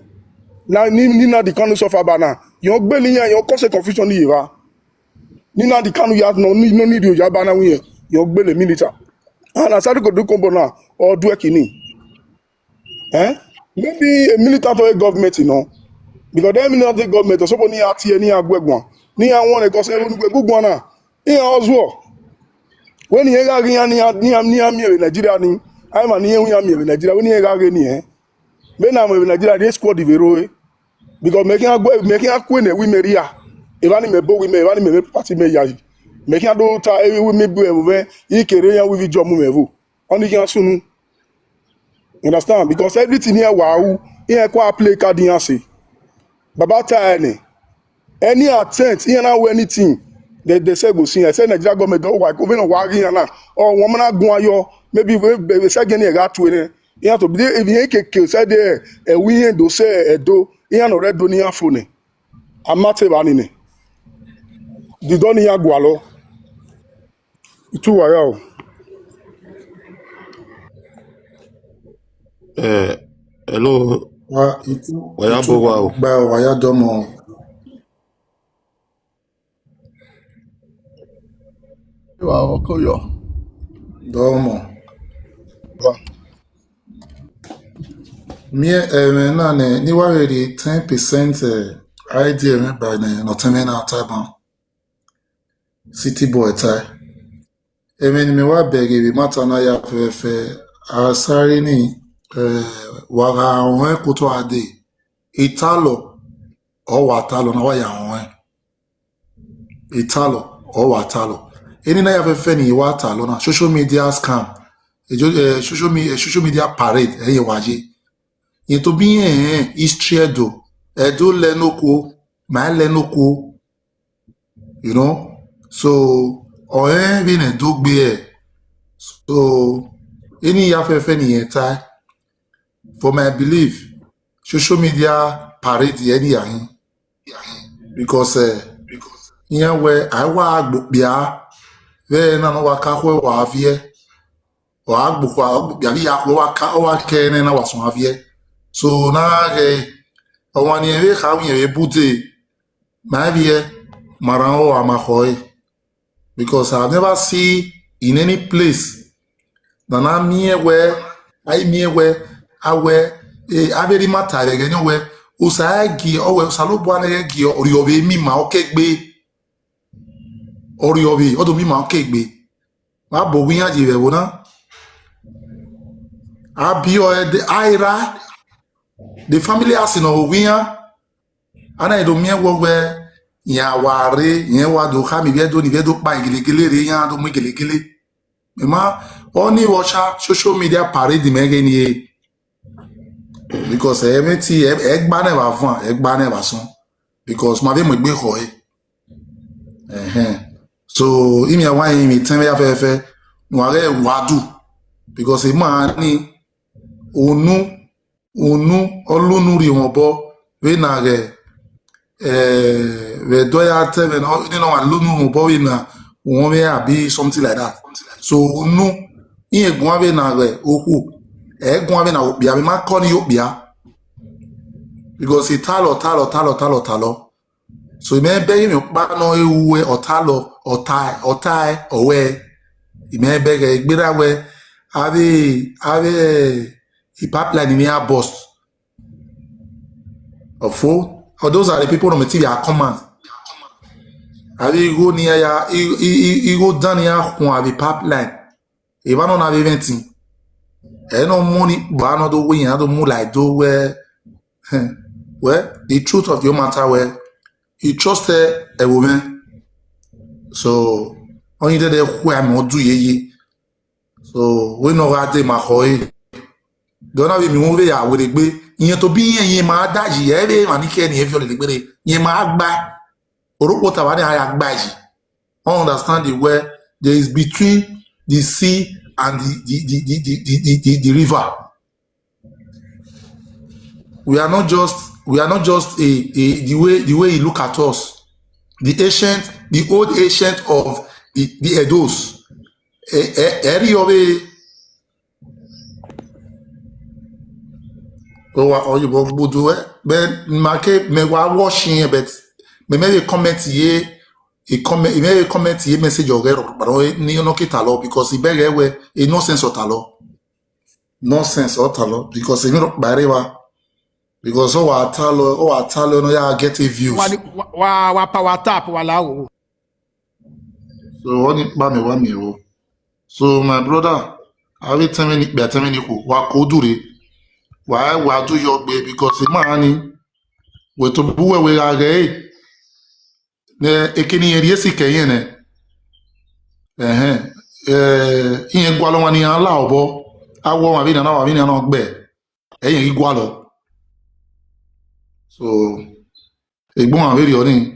Na ni ni na di kanu so fa bana. Yo gbeli ya yo cause confusion ni ye ba. Ni na di kanu ya no ni no ni di o ya bana wi ye. Yo gbeli militant. Ana sari ko du kombo na o du e kini. Eh? Maybe a militant or a government, you know. Because then militant government or somebody ni ati ni agwegwan. Ni awon e ko se unu gwegwan na. Iya ozuo. When ye ga gi ya ni ya ni ya ni ya mi e Nigeria ni. Ai ma ni ye ya mi e Nigeria. When ye ga gi ni e. Me na mo e Nigeria ni squad vero e. Because me ki agwe me ki akwe ne wi me ria. E ba ni me bo wi me e ba ni me me party me ya. Me ki ado ta e wi me bu e ve. I kere ya wi vi jo mu me vu. Oni ki asunu. You understand? Because everything here wow. Here kwa play card here say. Baba ta any. Any attempt, here now anything. They they say go see. I say Nigeria government don't work. Even work here now. Or woman go on your maybe we we say again here got to it. You have to be if you can kill say there. A we do say a do. Here no red do near phone. I'm not a banning. The don here go along. Itu wa ya o. Eh, hello. Wa itu Wa ya itu bo wa o. Gba wa ya domo. Wa o ko yo. Domo. Wa. Mi e me na ne ni wa re di ten percent eh, idea me ba ne no teme na taban. City boy tai. Eme ni me wa bege bi mata na ya fe fe asari ni eh, wa ga on e kuto ade. Italo o wa talo na wa ya on e. Italo o wa talo. Eni na ya fe fe ni wa talo na social media scam. Ejo eh, social media social media parade e ye waje. Ye to bi eh history edo. Edo le no ko, ma le no ko. You know? So o e bi ne do gbe e. So eni ya fe fe ni ye tai. For my belief, social media parade ye ni ya hin. Because eh, because here where I wa agbo bia, where na no wa ka kwe wa vie. Wa agbo kwa agbo bia ni ya kwe wa ka wa ke ne na wa so avie. So na ge o wa ni e ka wi e bude. Ma vie mara o ama ko e. Because I never see in any place. Nana mie we, I mie we, awe, e, averi mata regeni we, usa egi, owe, usa lo bua ne egi, ori obi mi ma okegbe. Ori obi, odo mi ma okegbe. Ma bo wi ya ji we wo na. Abi o e de aira. The family has no wi ya. Ana edo mie wo we ya wa re, ye wa do ha mi ve do ni ve do pa igelegele re ya do mu igelegele. Me ma oni watch social media parade me ge ni e. Because everything e, e gba ne ba fun, e gba ne ba sun. Because ma ve mo gbe ho e. Eh eh. So imi awa imi ten ve ya fe fe. No are wa do. Because e ma ni onu onu olunu ri won bo ve na ge eh ve do ya te ve no ni no wa lunu won bo ve na won ve abi something like that. So onu iye gun ave na ge oku e gun ave na obia mi ma ko ni obia because e talo talo talo talo talo. So ime be mi pa no ewu e otalo ota ota e owe ime be ge gbera we ave ave e pipeline ni a bust. Ofo, all those are the people on the T V are command. Abi go ni ya i i i go dan ya kun abi pipeline. If I don't have anything, e no money, but I no do we, I do more like do where. Well, the truth of your matter where you trust a woman. So only that they who am do ye ye. So we no ga de ma ho e. Dona bi mi won ve ya were gbe. Iyen to bi iyen yen ma da ji e ve ma ni ke ni e fi o le gbe re. Yen ma gba. Oropo ta wa ni a ya gba ji. I understand the where there is between the sea and the the the the the, the, the, the river. We are not just we are not just a, a the way the way he look at us. The ancient, the old ancient of the, the Edos. E, e, eri ove owa oyibo gbudu e be make me wa watching e but me me dey comment ye e comment me dey comment ye message of error but ni no kita lo because e beg we e nonsense otalo nonsense otalo because e mi ro bare wa because o wa talo o wa talo no ya get a views. Wa ni- wa wa wa power tap wa la o. So oni pa me wa mi o. So my brother, I will tell me be tell me ko wa ko dure. Wa wa do your way because e ma ni we to bu we we ga ge. Ne e kini eri esi ke yen ne. Eh eh. Eh iyen gwa lo wa ni ala obo. Awo wa bi na na wa bi na no gbe. Eyen gi gwa lo. So egbon awon veri oni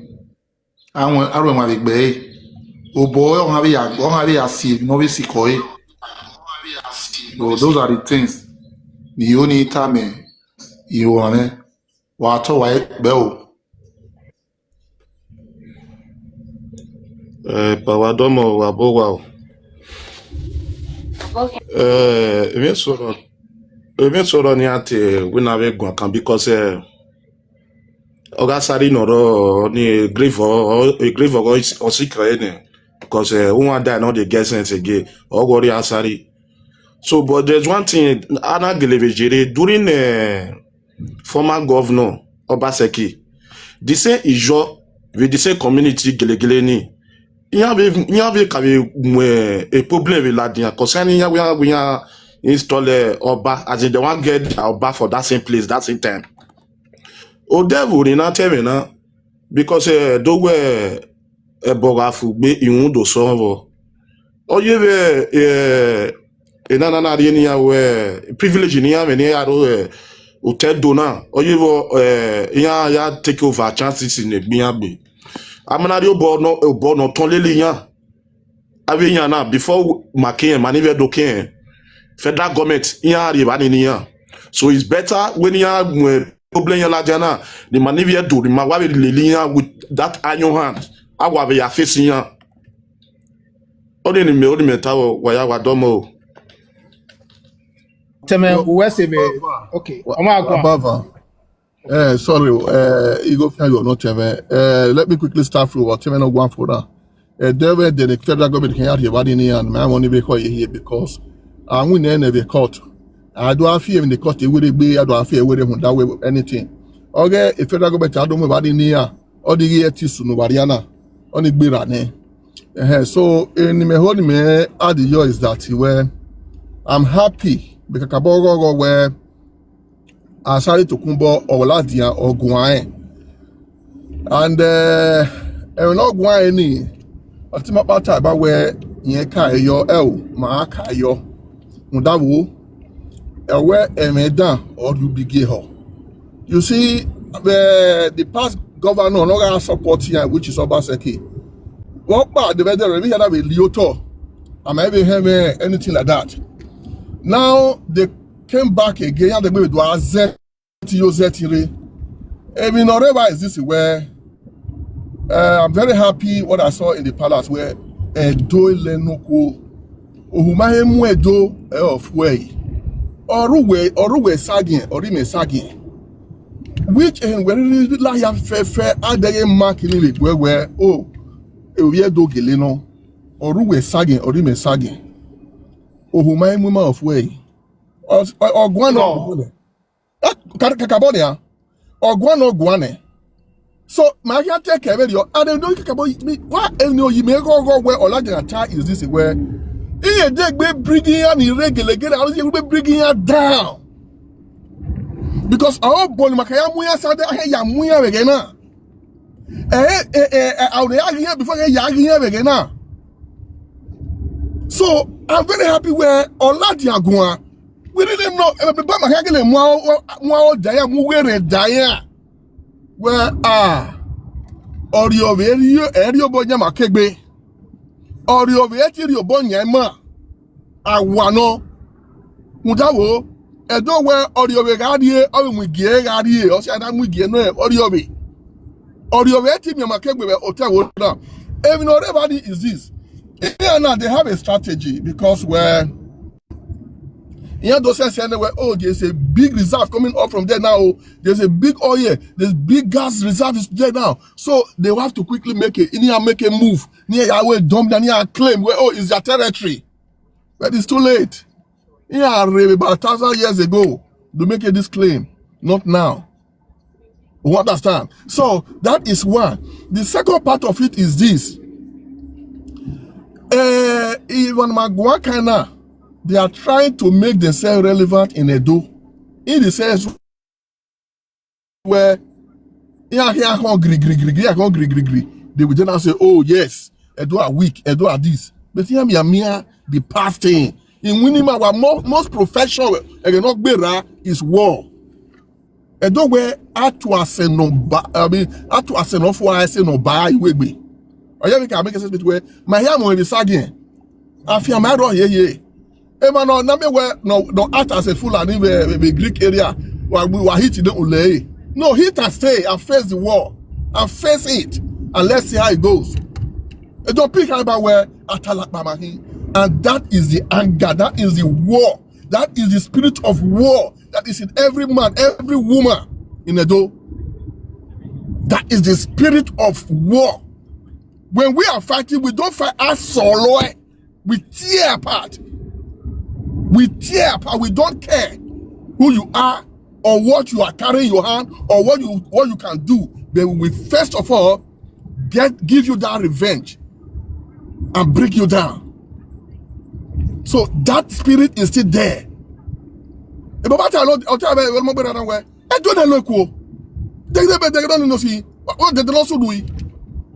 awon aro won ave gbe e obo e won ave ya won ave ya si no ve si ko e. So those are the things. The only time you want wa to wa e gbe o. Eh, pa wa domo wa bo wa o. Eh, emi soro emi soro ni ate we na ve gun kan because eh, oga sari no ro ni grave o grave o o si kre ni because eh, who wan die no dey get sense again. O go ri asari. So but there's one thing ana geleve jere during eh, former governor Obaseki. The same Ijo with the same community gelegele ni. Yan ve yan ve ka ve mwe a problem with Ladian concerning yan we yan install eh, Oba as in they wan get their Oba for that same place that same time. O devil ni na tell me na because eh, do we eh, boga fu gbe iwun do so vo. Oye ve eh, e na na na ri ni ya we privilege ni ya me ni ya ro eh, hotel do na oye vo eh, ya ya take over chances in egbin ya gbe. Amana ri obo no obo no ton lele ya. Ave ya na before makin mani ve do kin federal government ya ri ba ni ni ya. So it's better when ya mwe problem ya la jana ni mani ve do ni ma wa ve lele ya with that iron hand. Awa ve ya face ya. Oni ni me oni me ta wa ya wa domo. Teme uwe se me. Okay. Omo agwa. Abava. Eh, sorry, eh, Igo Fian, you're not Teme. Eh, let me quickly start through what Teme no go for now. Edo we the federal government can have your body in and my money be call here because I win in the court. I do have fear in the court, it would be, I do have fear with him that way, anything. Okay, if federal government, I don't know about in here, or the year Tisu, no, Bariana, on the Birane. Eh, so, in my whole me, add the year is that where I'm happy because Kabogo where Asari Tokunbo or Ladian or Guain. And uh, ẹ̀rọ náà gun àyè ni ọtí máa pàtà bá wẹ ìyẹn ká ẹ yọ ẹ ò máa ká ẹ yọ. Mo dáwọ́ ẹ̀wẹ́ ẹ̀mẹ́ dàn ọdún bí gé họ. You see, the, the past governor no ga support here, which is Obaseki. Wọ́n pa the vendor rẹ̀ bí yàrá mi lè yóò tọ̀. Àmọ́ ẹ bí hẹ́mẹ́ anything like that. Now they came back again and they made it was tí yóò zẹ́ ti re. Èmi náà rẹ́bà is this where uh, I'm very happy what I saw in the palace where Edo Ilenoko Ohumahe mu Edo eh, of way. Oruwe Oruwe Sagin Orime Sagin. Which in where la ya fe fe adege mark ni we we oh ewi Edo gele no. Oruwe Sagin Orime Sagin. Ohumahe mu ma of way. Ogwan no. Kakaboni ya. Ogwan no gwane. So my can take care of you. I don't know kakabo me. What and you you may go go where Olajana tie is this where he a day be bringing an irregular get out of here be bringing her down. Because our body makaya muya sada he ya muya wegena. Eh eh eh eh I would have here before he ya here wegena. So I'm very happy where Oladiagua we didn't know ebe ba ma ha gele mu mu o da ya mu were da ya we ah ori o ve ri eri o bo nya ma kegbe ori o ve ti ri o bo nya ma awa no mu da wo edo we ori o ve ga ri e o mu gi e ga ri e o si ada mu gi e no ori o ve ori o ve ti mi ma kegbe we o te wo na even already is this here now they have a strategy because where yeah, those say anyway, oh, there's a big reserve coming up from there now. Oh, there's a big oil, there's big gas reserve is there now. So they have to quickly make it. Need to make a move. Near Yahweh dump down here and claim where oh, it's their territory. But it's too late. Yeah, really about a thousand years ago to make it this claim. Not now. You understand? So that is one. The second part of it is this. Uh, even Maguakana, they are trying to make themselves relevant in Edo. In the sense where yeah, here hungry, gri, gri, gri, hungry, gri, gri. They will then say, oh yes, Edo are weak, Edo are this. But here, me, me, the past thing. In winning our most, most professional, and not better is war. Edo where atu ase no ba I mean atu ase no fo ase no ba iwegbe. Oya we can make sense between my hair mo be sagin. Afia my ro ye ye. E ma no na me we no no act as a fool and we be Greek area. Wa we wa hit the ule. No, hit and stay and face the war and face it and let's see how it goes. E don't pick about where atalak mama he. And that is the anger. That is the war. That is the spirit of war that is in every man, every woman in Edo. That is the spirit of war. When we are fighting, we don't fight as solo. We tear apart. We tear apart. We don't care who you are or what you are carrying in your hand or what you what you can do. But we first of all get give you that revenge and break you down. So that spirit is still there. Ebe bata lo o ta be mo gbera na we. E do na lo ku. De de be de no no si. O de de lo su du yi.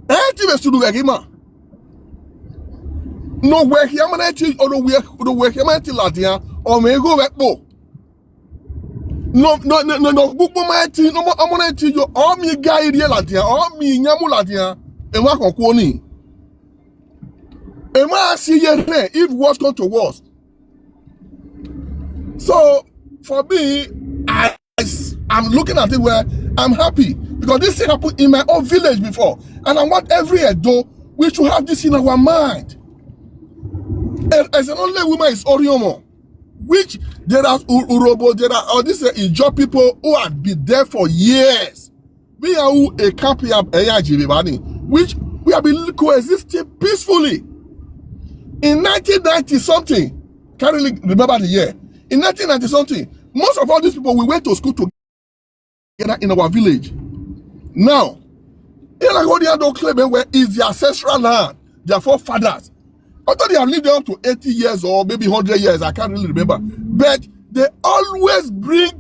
E ti be su du e ki ma. No we here man ti o do we o do we here man ti la dia. O me go we po. No no no no no gbogbo ma ti no mo ọmọ na ti yo o mi ga iri la dia o mi nyamu la dia e wa ko ko ni e ma si ye re if worse come to worse. So for me I I'm looking at it where I'm happy because this thing happened in my own village before and I want every Edo we should have this in our mind. As an only woman is Oriomo. Which there are Urobo, there are all these uh, Ijo people who have been there for years. Me and who a camp here, eh, Jimmy Bani, which We have been coexisting peacefully. In nineteen ninety something, can't really remember the year. In nineteen ninety something, most of all these people, we went to school together in our village. Now, Iragodian don't claim it where is the ancestral land, their forefathers. Although they have lived there up to eighty years or maybe hundred years, I can't really remember. But they always bring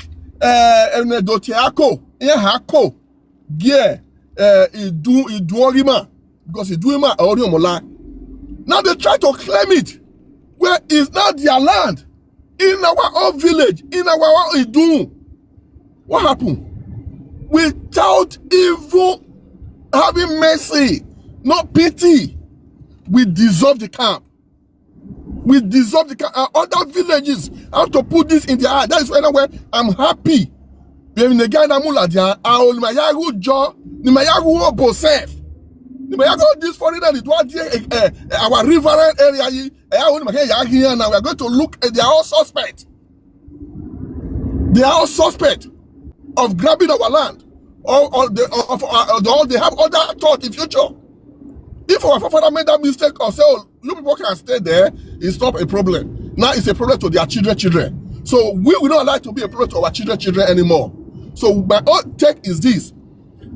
uh, Enedotiako, Ehako, Gie, uh, Idu, Iduorima, because Iduorima Oriomola. Now they try to claim it, where is now their land, in our own village, in our own Idun. What happened? Without even having mercy, no pity, we dissolve the camp. We dissolve the camp. And other villages have to put this in their heart. That is why I'm happy. Bẹ́ẹ̀ ni Ghana mú làdí àwọn olùmọ̀yáwó jọ ni mọ̀yáwó bò sẹ́f ni mọ̀yáwó this foreigner ni tó wá di our riverine area yìí ẹ̀yà àwọn onímọ̀kẹ́ yà á hìyàn náà we are going to look at they are all suspect they are all suspect of grabbing our land or or they of uh, or they have other thought in future if our forefather made that mistake or say oh you people can stay there it's not a problem now it's a problem to their children children so we will not like to be a problem to our children children anymore so my own take is this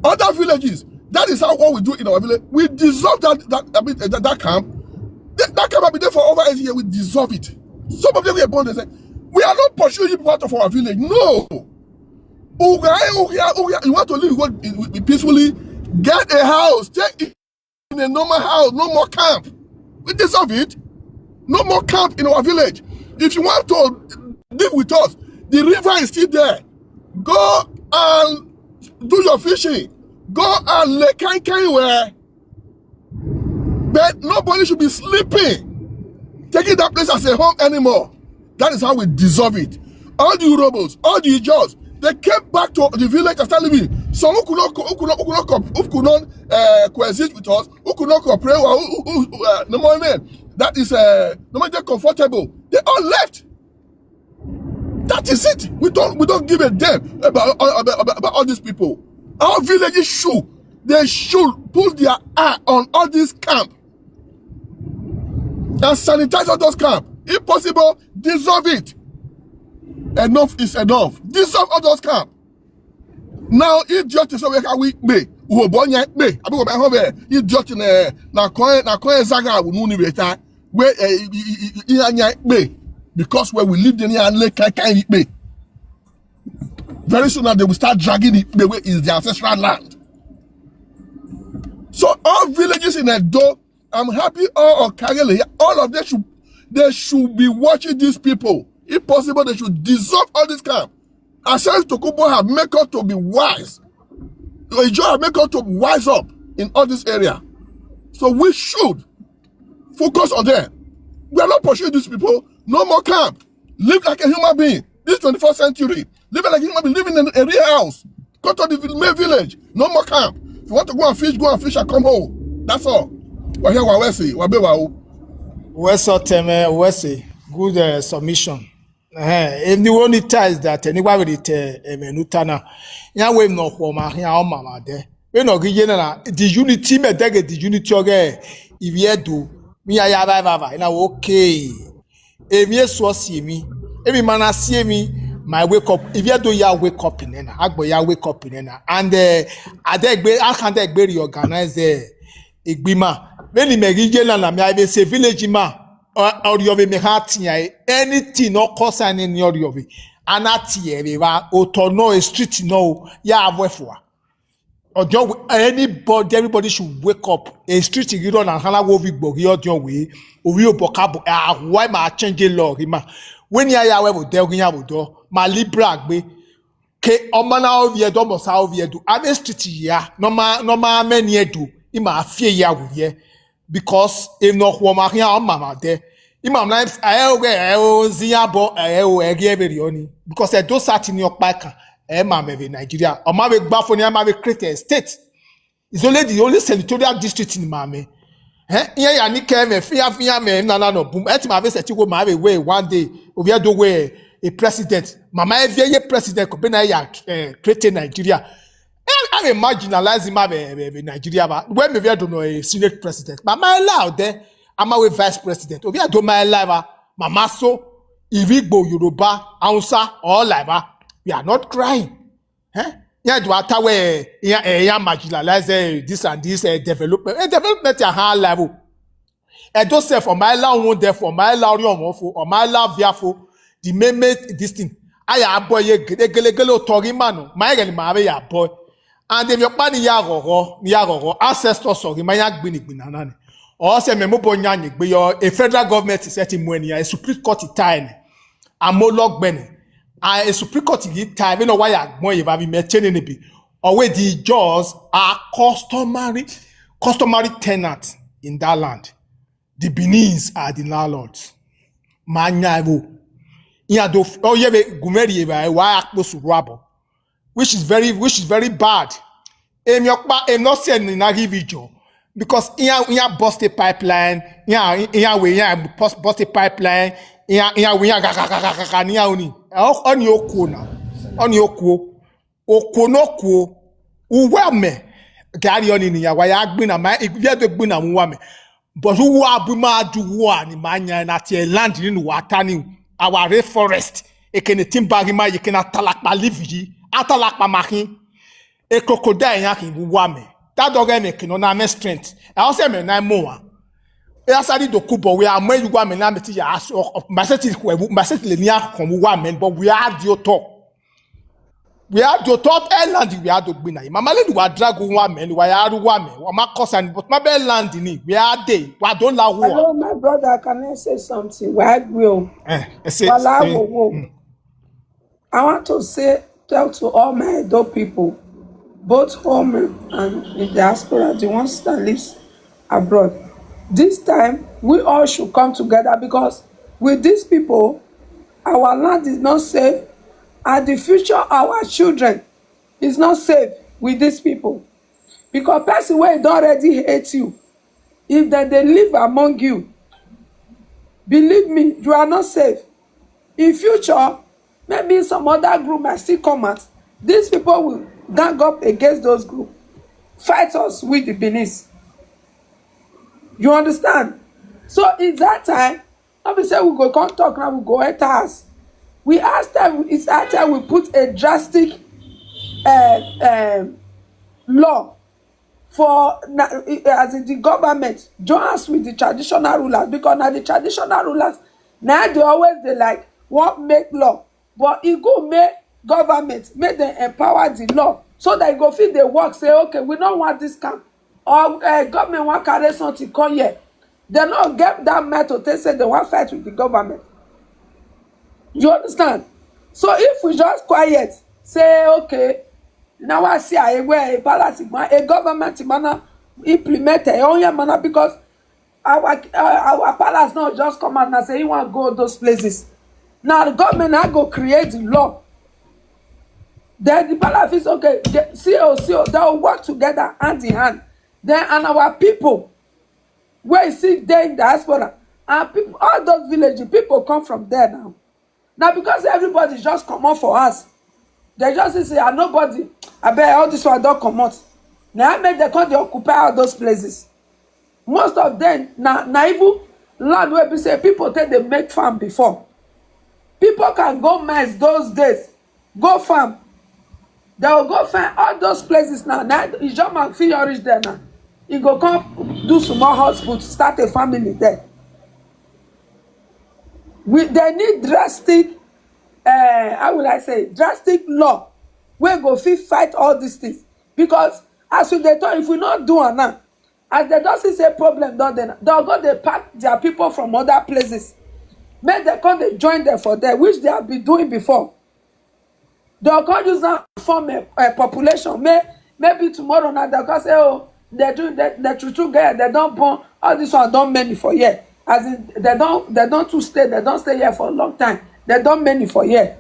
other villages that is how what we do in our village we dissolve that that I mean, that, that camp that, that camp have been there for over eight years we dissolve it some of them were born they say we are not pursuing you people out of our village no Uga, uga, uga, you want to live God peacefully, get a house, take in a normal house, no more camp. We deserve it. No more camp in our village. If you want to live with us, the river is still there. Go and do your fishing. Go and lay kind kind where. But nobody should be sleeping, taking that place as a home anymore. That is how we dissolve it. All the Urobos, all the Ijos, they came back to the village and started living. Some who could not, who could not, who could not, who could not uh, coexist with us, who could not cooperate, who, who, who, uh, no more men. That is uh, no more comfortable. They all left. That is it. We don't we don't give a damn about, about, about, about all these people. Our villages should they should put their eye on all this camp and sanitize all those camp. If possible, dissolve it. Enough is enough. Dissolve all those camp. Now, idiot is over we pay. Uhobonya pay. Abi go buy home. Idiot na na coin na coin zaga unu ni beta. Where eh, anya pay because where we live in here lake kai kai pay. Very soon now they will start dragging it the way is their ancestral land. So all villages in Edo, I'm happy all of Kagele, all of them should they should be watching these people. If possible, they should dissolve all this camp. Asari Tokubo have make us to be wise. Ijo have make us to wise up in all this area. So we should focus on them. We are not pursuing these people. No more camp. Live like a human being. This twenty-first century. Live like a human being. Live in a real house. Go to the main village. No more camp. If you want to go and fish, go and fish and come home. That's all. We're here, we're Wesley, we're Bewa. Wesley Teme, Wesley. Good uh, submission. Eh, if the only ties that anybody te emenutana. Ya we no home, ya o mama de. We no gi yena na the unity me dege the unity oge. If you do, me ya ya bye bye. Na okay. Emi esu osi emi. Emi mana si emi. My wake up. If you do ya wake up in na. Agbo ya wake up in na. And uh, adegbe akande gbe reorganize eh. Igbima. When me gi yena na me I be say village ma. Oriove me ha tiya anything no concern any Oriove. Anati ere wa oto no a street no ya avoid for. Ojo anybody everybody should wake up. A street you don't hana wo vi gbogi ojo we. Ovi obokabo ah why ma change law rima. When ya ya we bo de ogi ya bo do. Ma libra gbe. Ke omana oviedo mosa oviedo. Ave street ya. No ma no ma many edo. Ima afie ya wo ye. Because if no home here on mama there. Imam na ayo ge ayo ziya bo ayo egi every oni. Because I do sat in your pack. Eh mama in Nigeria. Or ma be gba for ni ma be create a state. It's only the only senatorial district in mama. Eh? Iya ya ni ke me fia fia me na na no boom. Et ma be set go ma be way one day. Oviedo way a president. Mama every year president ko be na ya eh, create Nigeria. I'm a marginalized man, eh, eh, eh, Nigeria, ba. When me we don't know a senate president, but my loud there, I'm a vice president. Obi I do my life, ah, mama so, Ivigbo, Yoruba, Hausa, all life, ah. We are not crying. Eh? Yeah, do atawe, yeah, eh, yeah, marginalize, eh, this and this, eh, development. Eh, development at high level. Edo sef for my la won there for my la ori omo fo, or my la via fo, the main main this thing. Aya boy ye gele gele gele otori manu. My gele ma ya boy. And dem your pani ya gogo, ya gogo. Ancestors sorry, my ya gbini gbina nani. Or say me mo bo nya ni gbe your a federal government is setting money, a Supreme Court time. Amolog bene. A Supreme Court yi time, you know why I mo ye ba bi me chene ni bi. Or where the judges are customary, customary tenants in that land. The Benin's are the landlords. Manya wo. Iya do, oh yeah, be gumeri ye ba wa akpo suruabo. Which is very, which is very bad. Em yokpa, em not send in a give you, because iya iya bust a pipeline, iya iya we iya bust bust a pipeline, iya iya we iya ga ga ga ga ga ga ni oni. Oni okuo na. Oni okuo. Okuo no kuo. Uwa me. Gari oni ni ya wa ya gbina ma, ya do gbina mu wa me. But who are we ma do war ni ma nya na tie land ni wa tani, our rainforest. Ekene timber ma ye kena talakpa live yi. Atalakpa mahin. E crocodile ya kin wa me. That dog me kino na me strength. I also me na mo wa. E asadi do kubo we ame yu wa me na me ti ya aso. My set is we, my set le ni akon wa me, but we are the top. We are the top, eh, land we are the gbina. Mama le wa drag wa me, wa ya ru wa me. Wa ma cause and but my bell land ni. We are dey. Wa don la wo. Hello, my brother. Can I say something? Why will? Eh, I say. Wala eh, wo wo. I want to say, talk to all my Edo people, both home and in diaspora, the ones that lives abroad. This time, we all should come together, because with these people, our land is not safe, and the future of our children is not safe with these people. Because person wey don already hate you, if dem dey live among you, believe me, you are not safe. In future, maybe some other group might still come out. These people will gang up against those groups, fight us with the Benin. You understand? So it's that time, no be say we go come talk now, we go enter house. We ask them, it's that time we put a drastic uh, um, law for na, as in the government join us with the traditional rulers, because na the traditional rulers na dey always dey like wan make law, but e good make government make dem empower the law so that e go fit dey work, say okay, we no want this camp, or uh, government wan carry something come here. Dem no get that mind to take say dem wan fight with the government. You understand? So if we just quiet, say okay, now I see a way a palace man, a government man implement a own manner, because our uh, our palace now just come out and say he want go those places. Now the government now go create the law. Then the palace is okay. The C O C O, they will work together hand in hand. Then and our people, where you see there in diaspora, and people, all those villages, people come from there now. Now because everybody just come out for us, they just say, ah, nobody, I bet all this one don't come out. Now I make they come, they occupy all those places. Most of them, now, now even land where we say people take they make farm before. People can go mines those days, go farm. They will go find all those places now. Now, Ijeoma fit reach there now. He go come do small hospital, start a family there. We they need drastic, uh, how will I say, drastic law where go fit fight all these things. Because as we dey talk, if we not do am now, as they don't see say problem, don't they, they'll go they pack their people from other places. Make they come they join them for there, which they have been doing before. They'll come use that form a, a population. May, maybe tomorrow now they'll come say, oh, they do the, the true true girl, they don't born, all this one don't many for here. As in, they don't they don't too stay, they don't stay here for a long time. They don't many for here.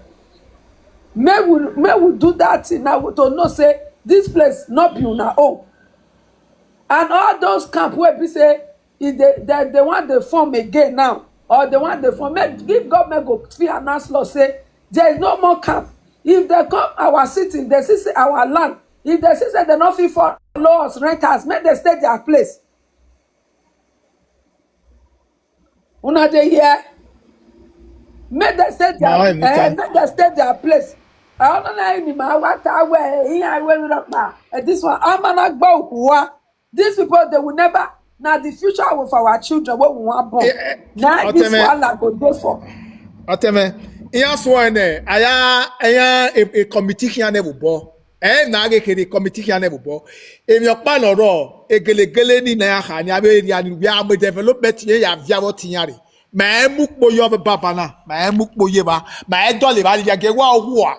May we may we do that thing now to know say this place not be una own. And all those camp where we say if they, they, they want the form again now, or they want the form, make, if government go fit announce law say there is no more camp. If they come our city, they see say our land, If they see say they no fit follow us rent house, make they stay their place. Una dey hear? Make they stay their, Na why we eh, can- make they stay their place. I don't know any man what I wear. Here I wear it up now. Eh, this one, I'm gonna go. These people, they will never. Now the future of our children, what we want born. Eh, eh, Now this Oteme. One I go go for. Oteme, ihe asụọ ne, aya, aya, a, a committee here ne bụ bọ. Eh, na aga kere committee here ne bụ bọ. Emi ọkpa nọrọ, egelegele ni na ya ha, ni abe eri ani, we are development ye ya via what yari. Ma emu kpo yo be baba na, ma emu kpo ye ba, ma e dole ba ya ge wa hua.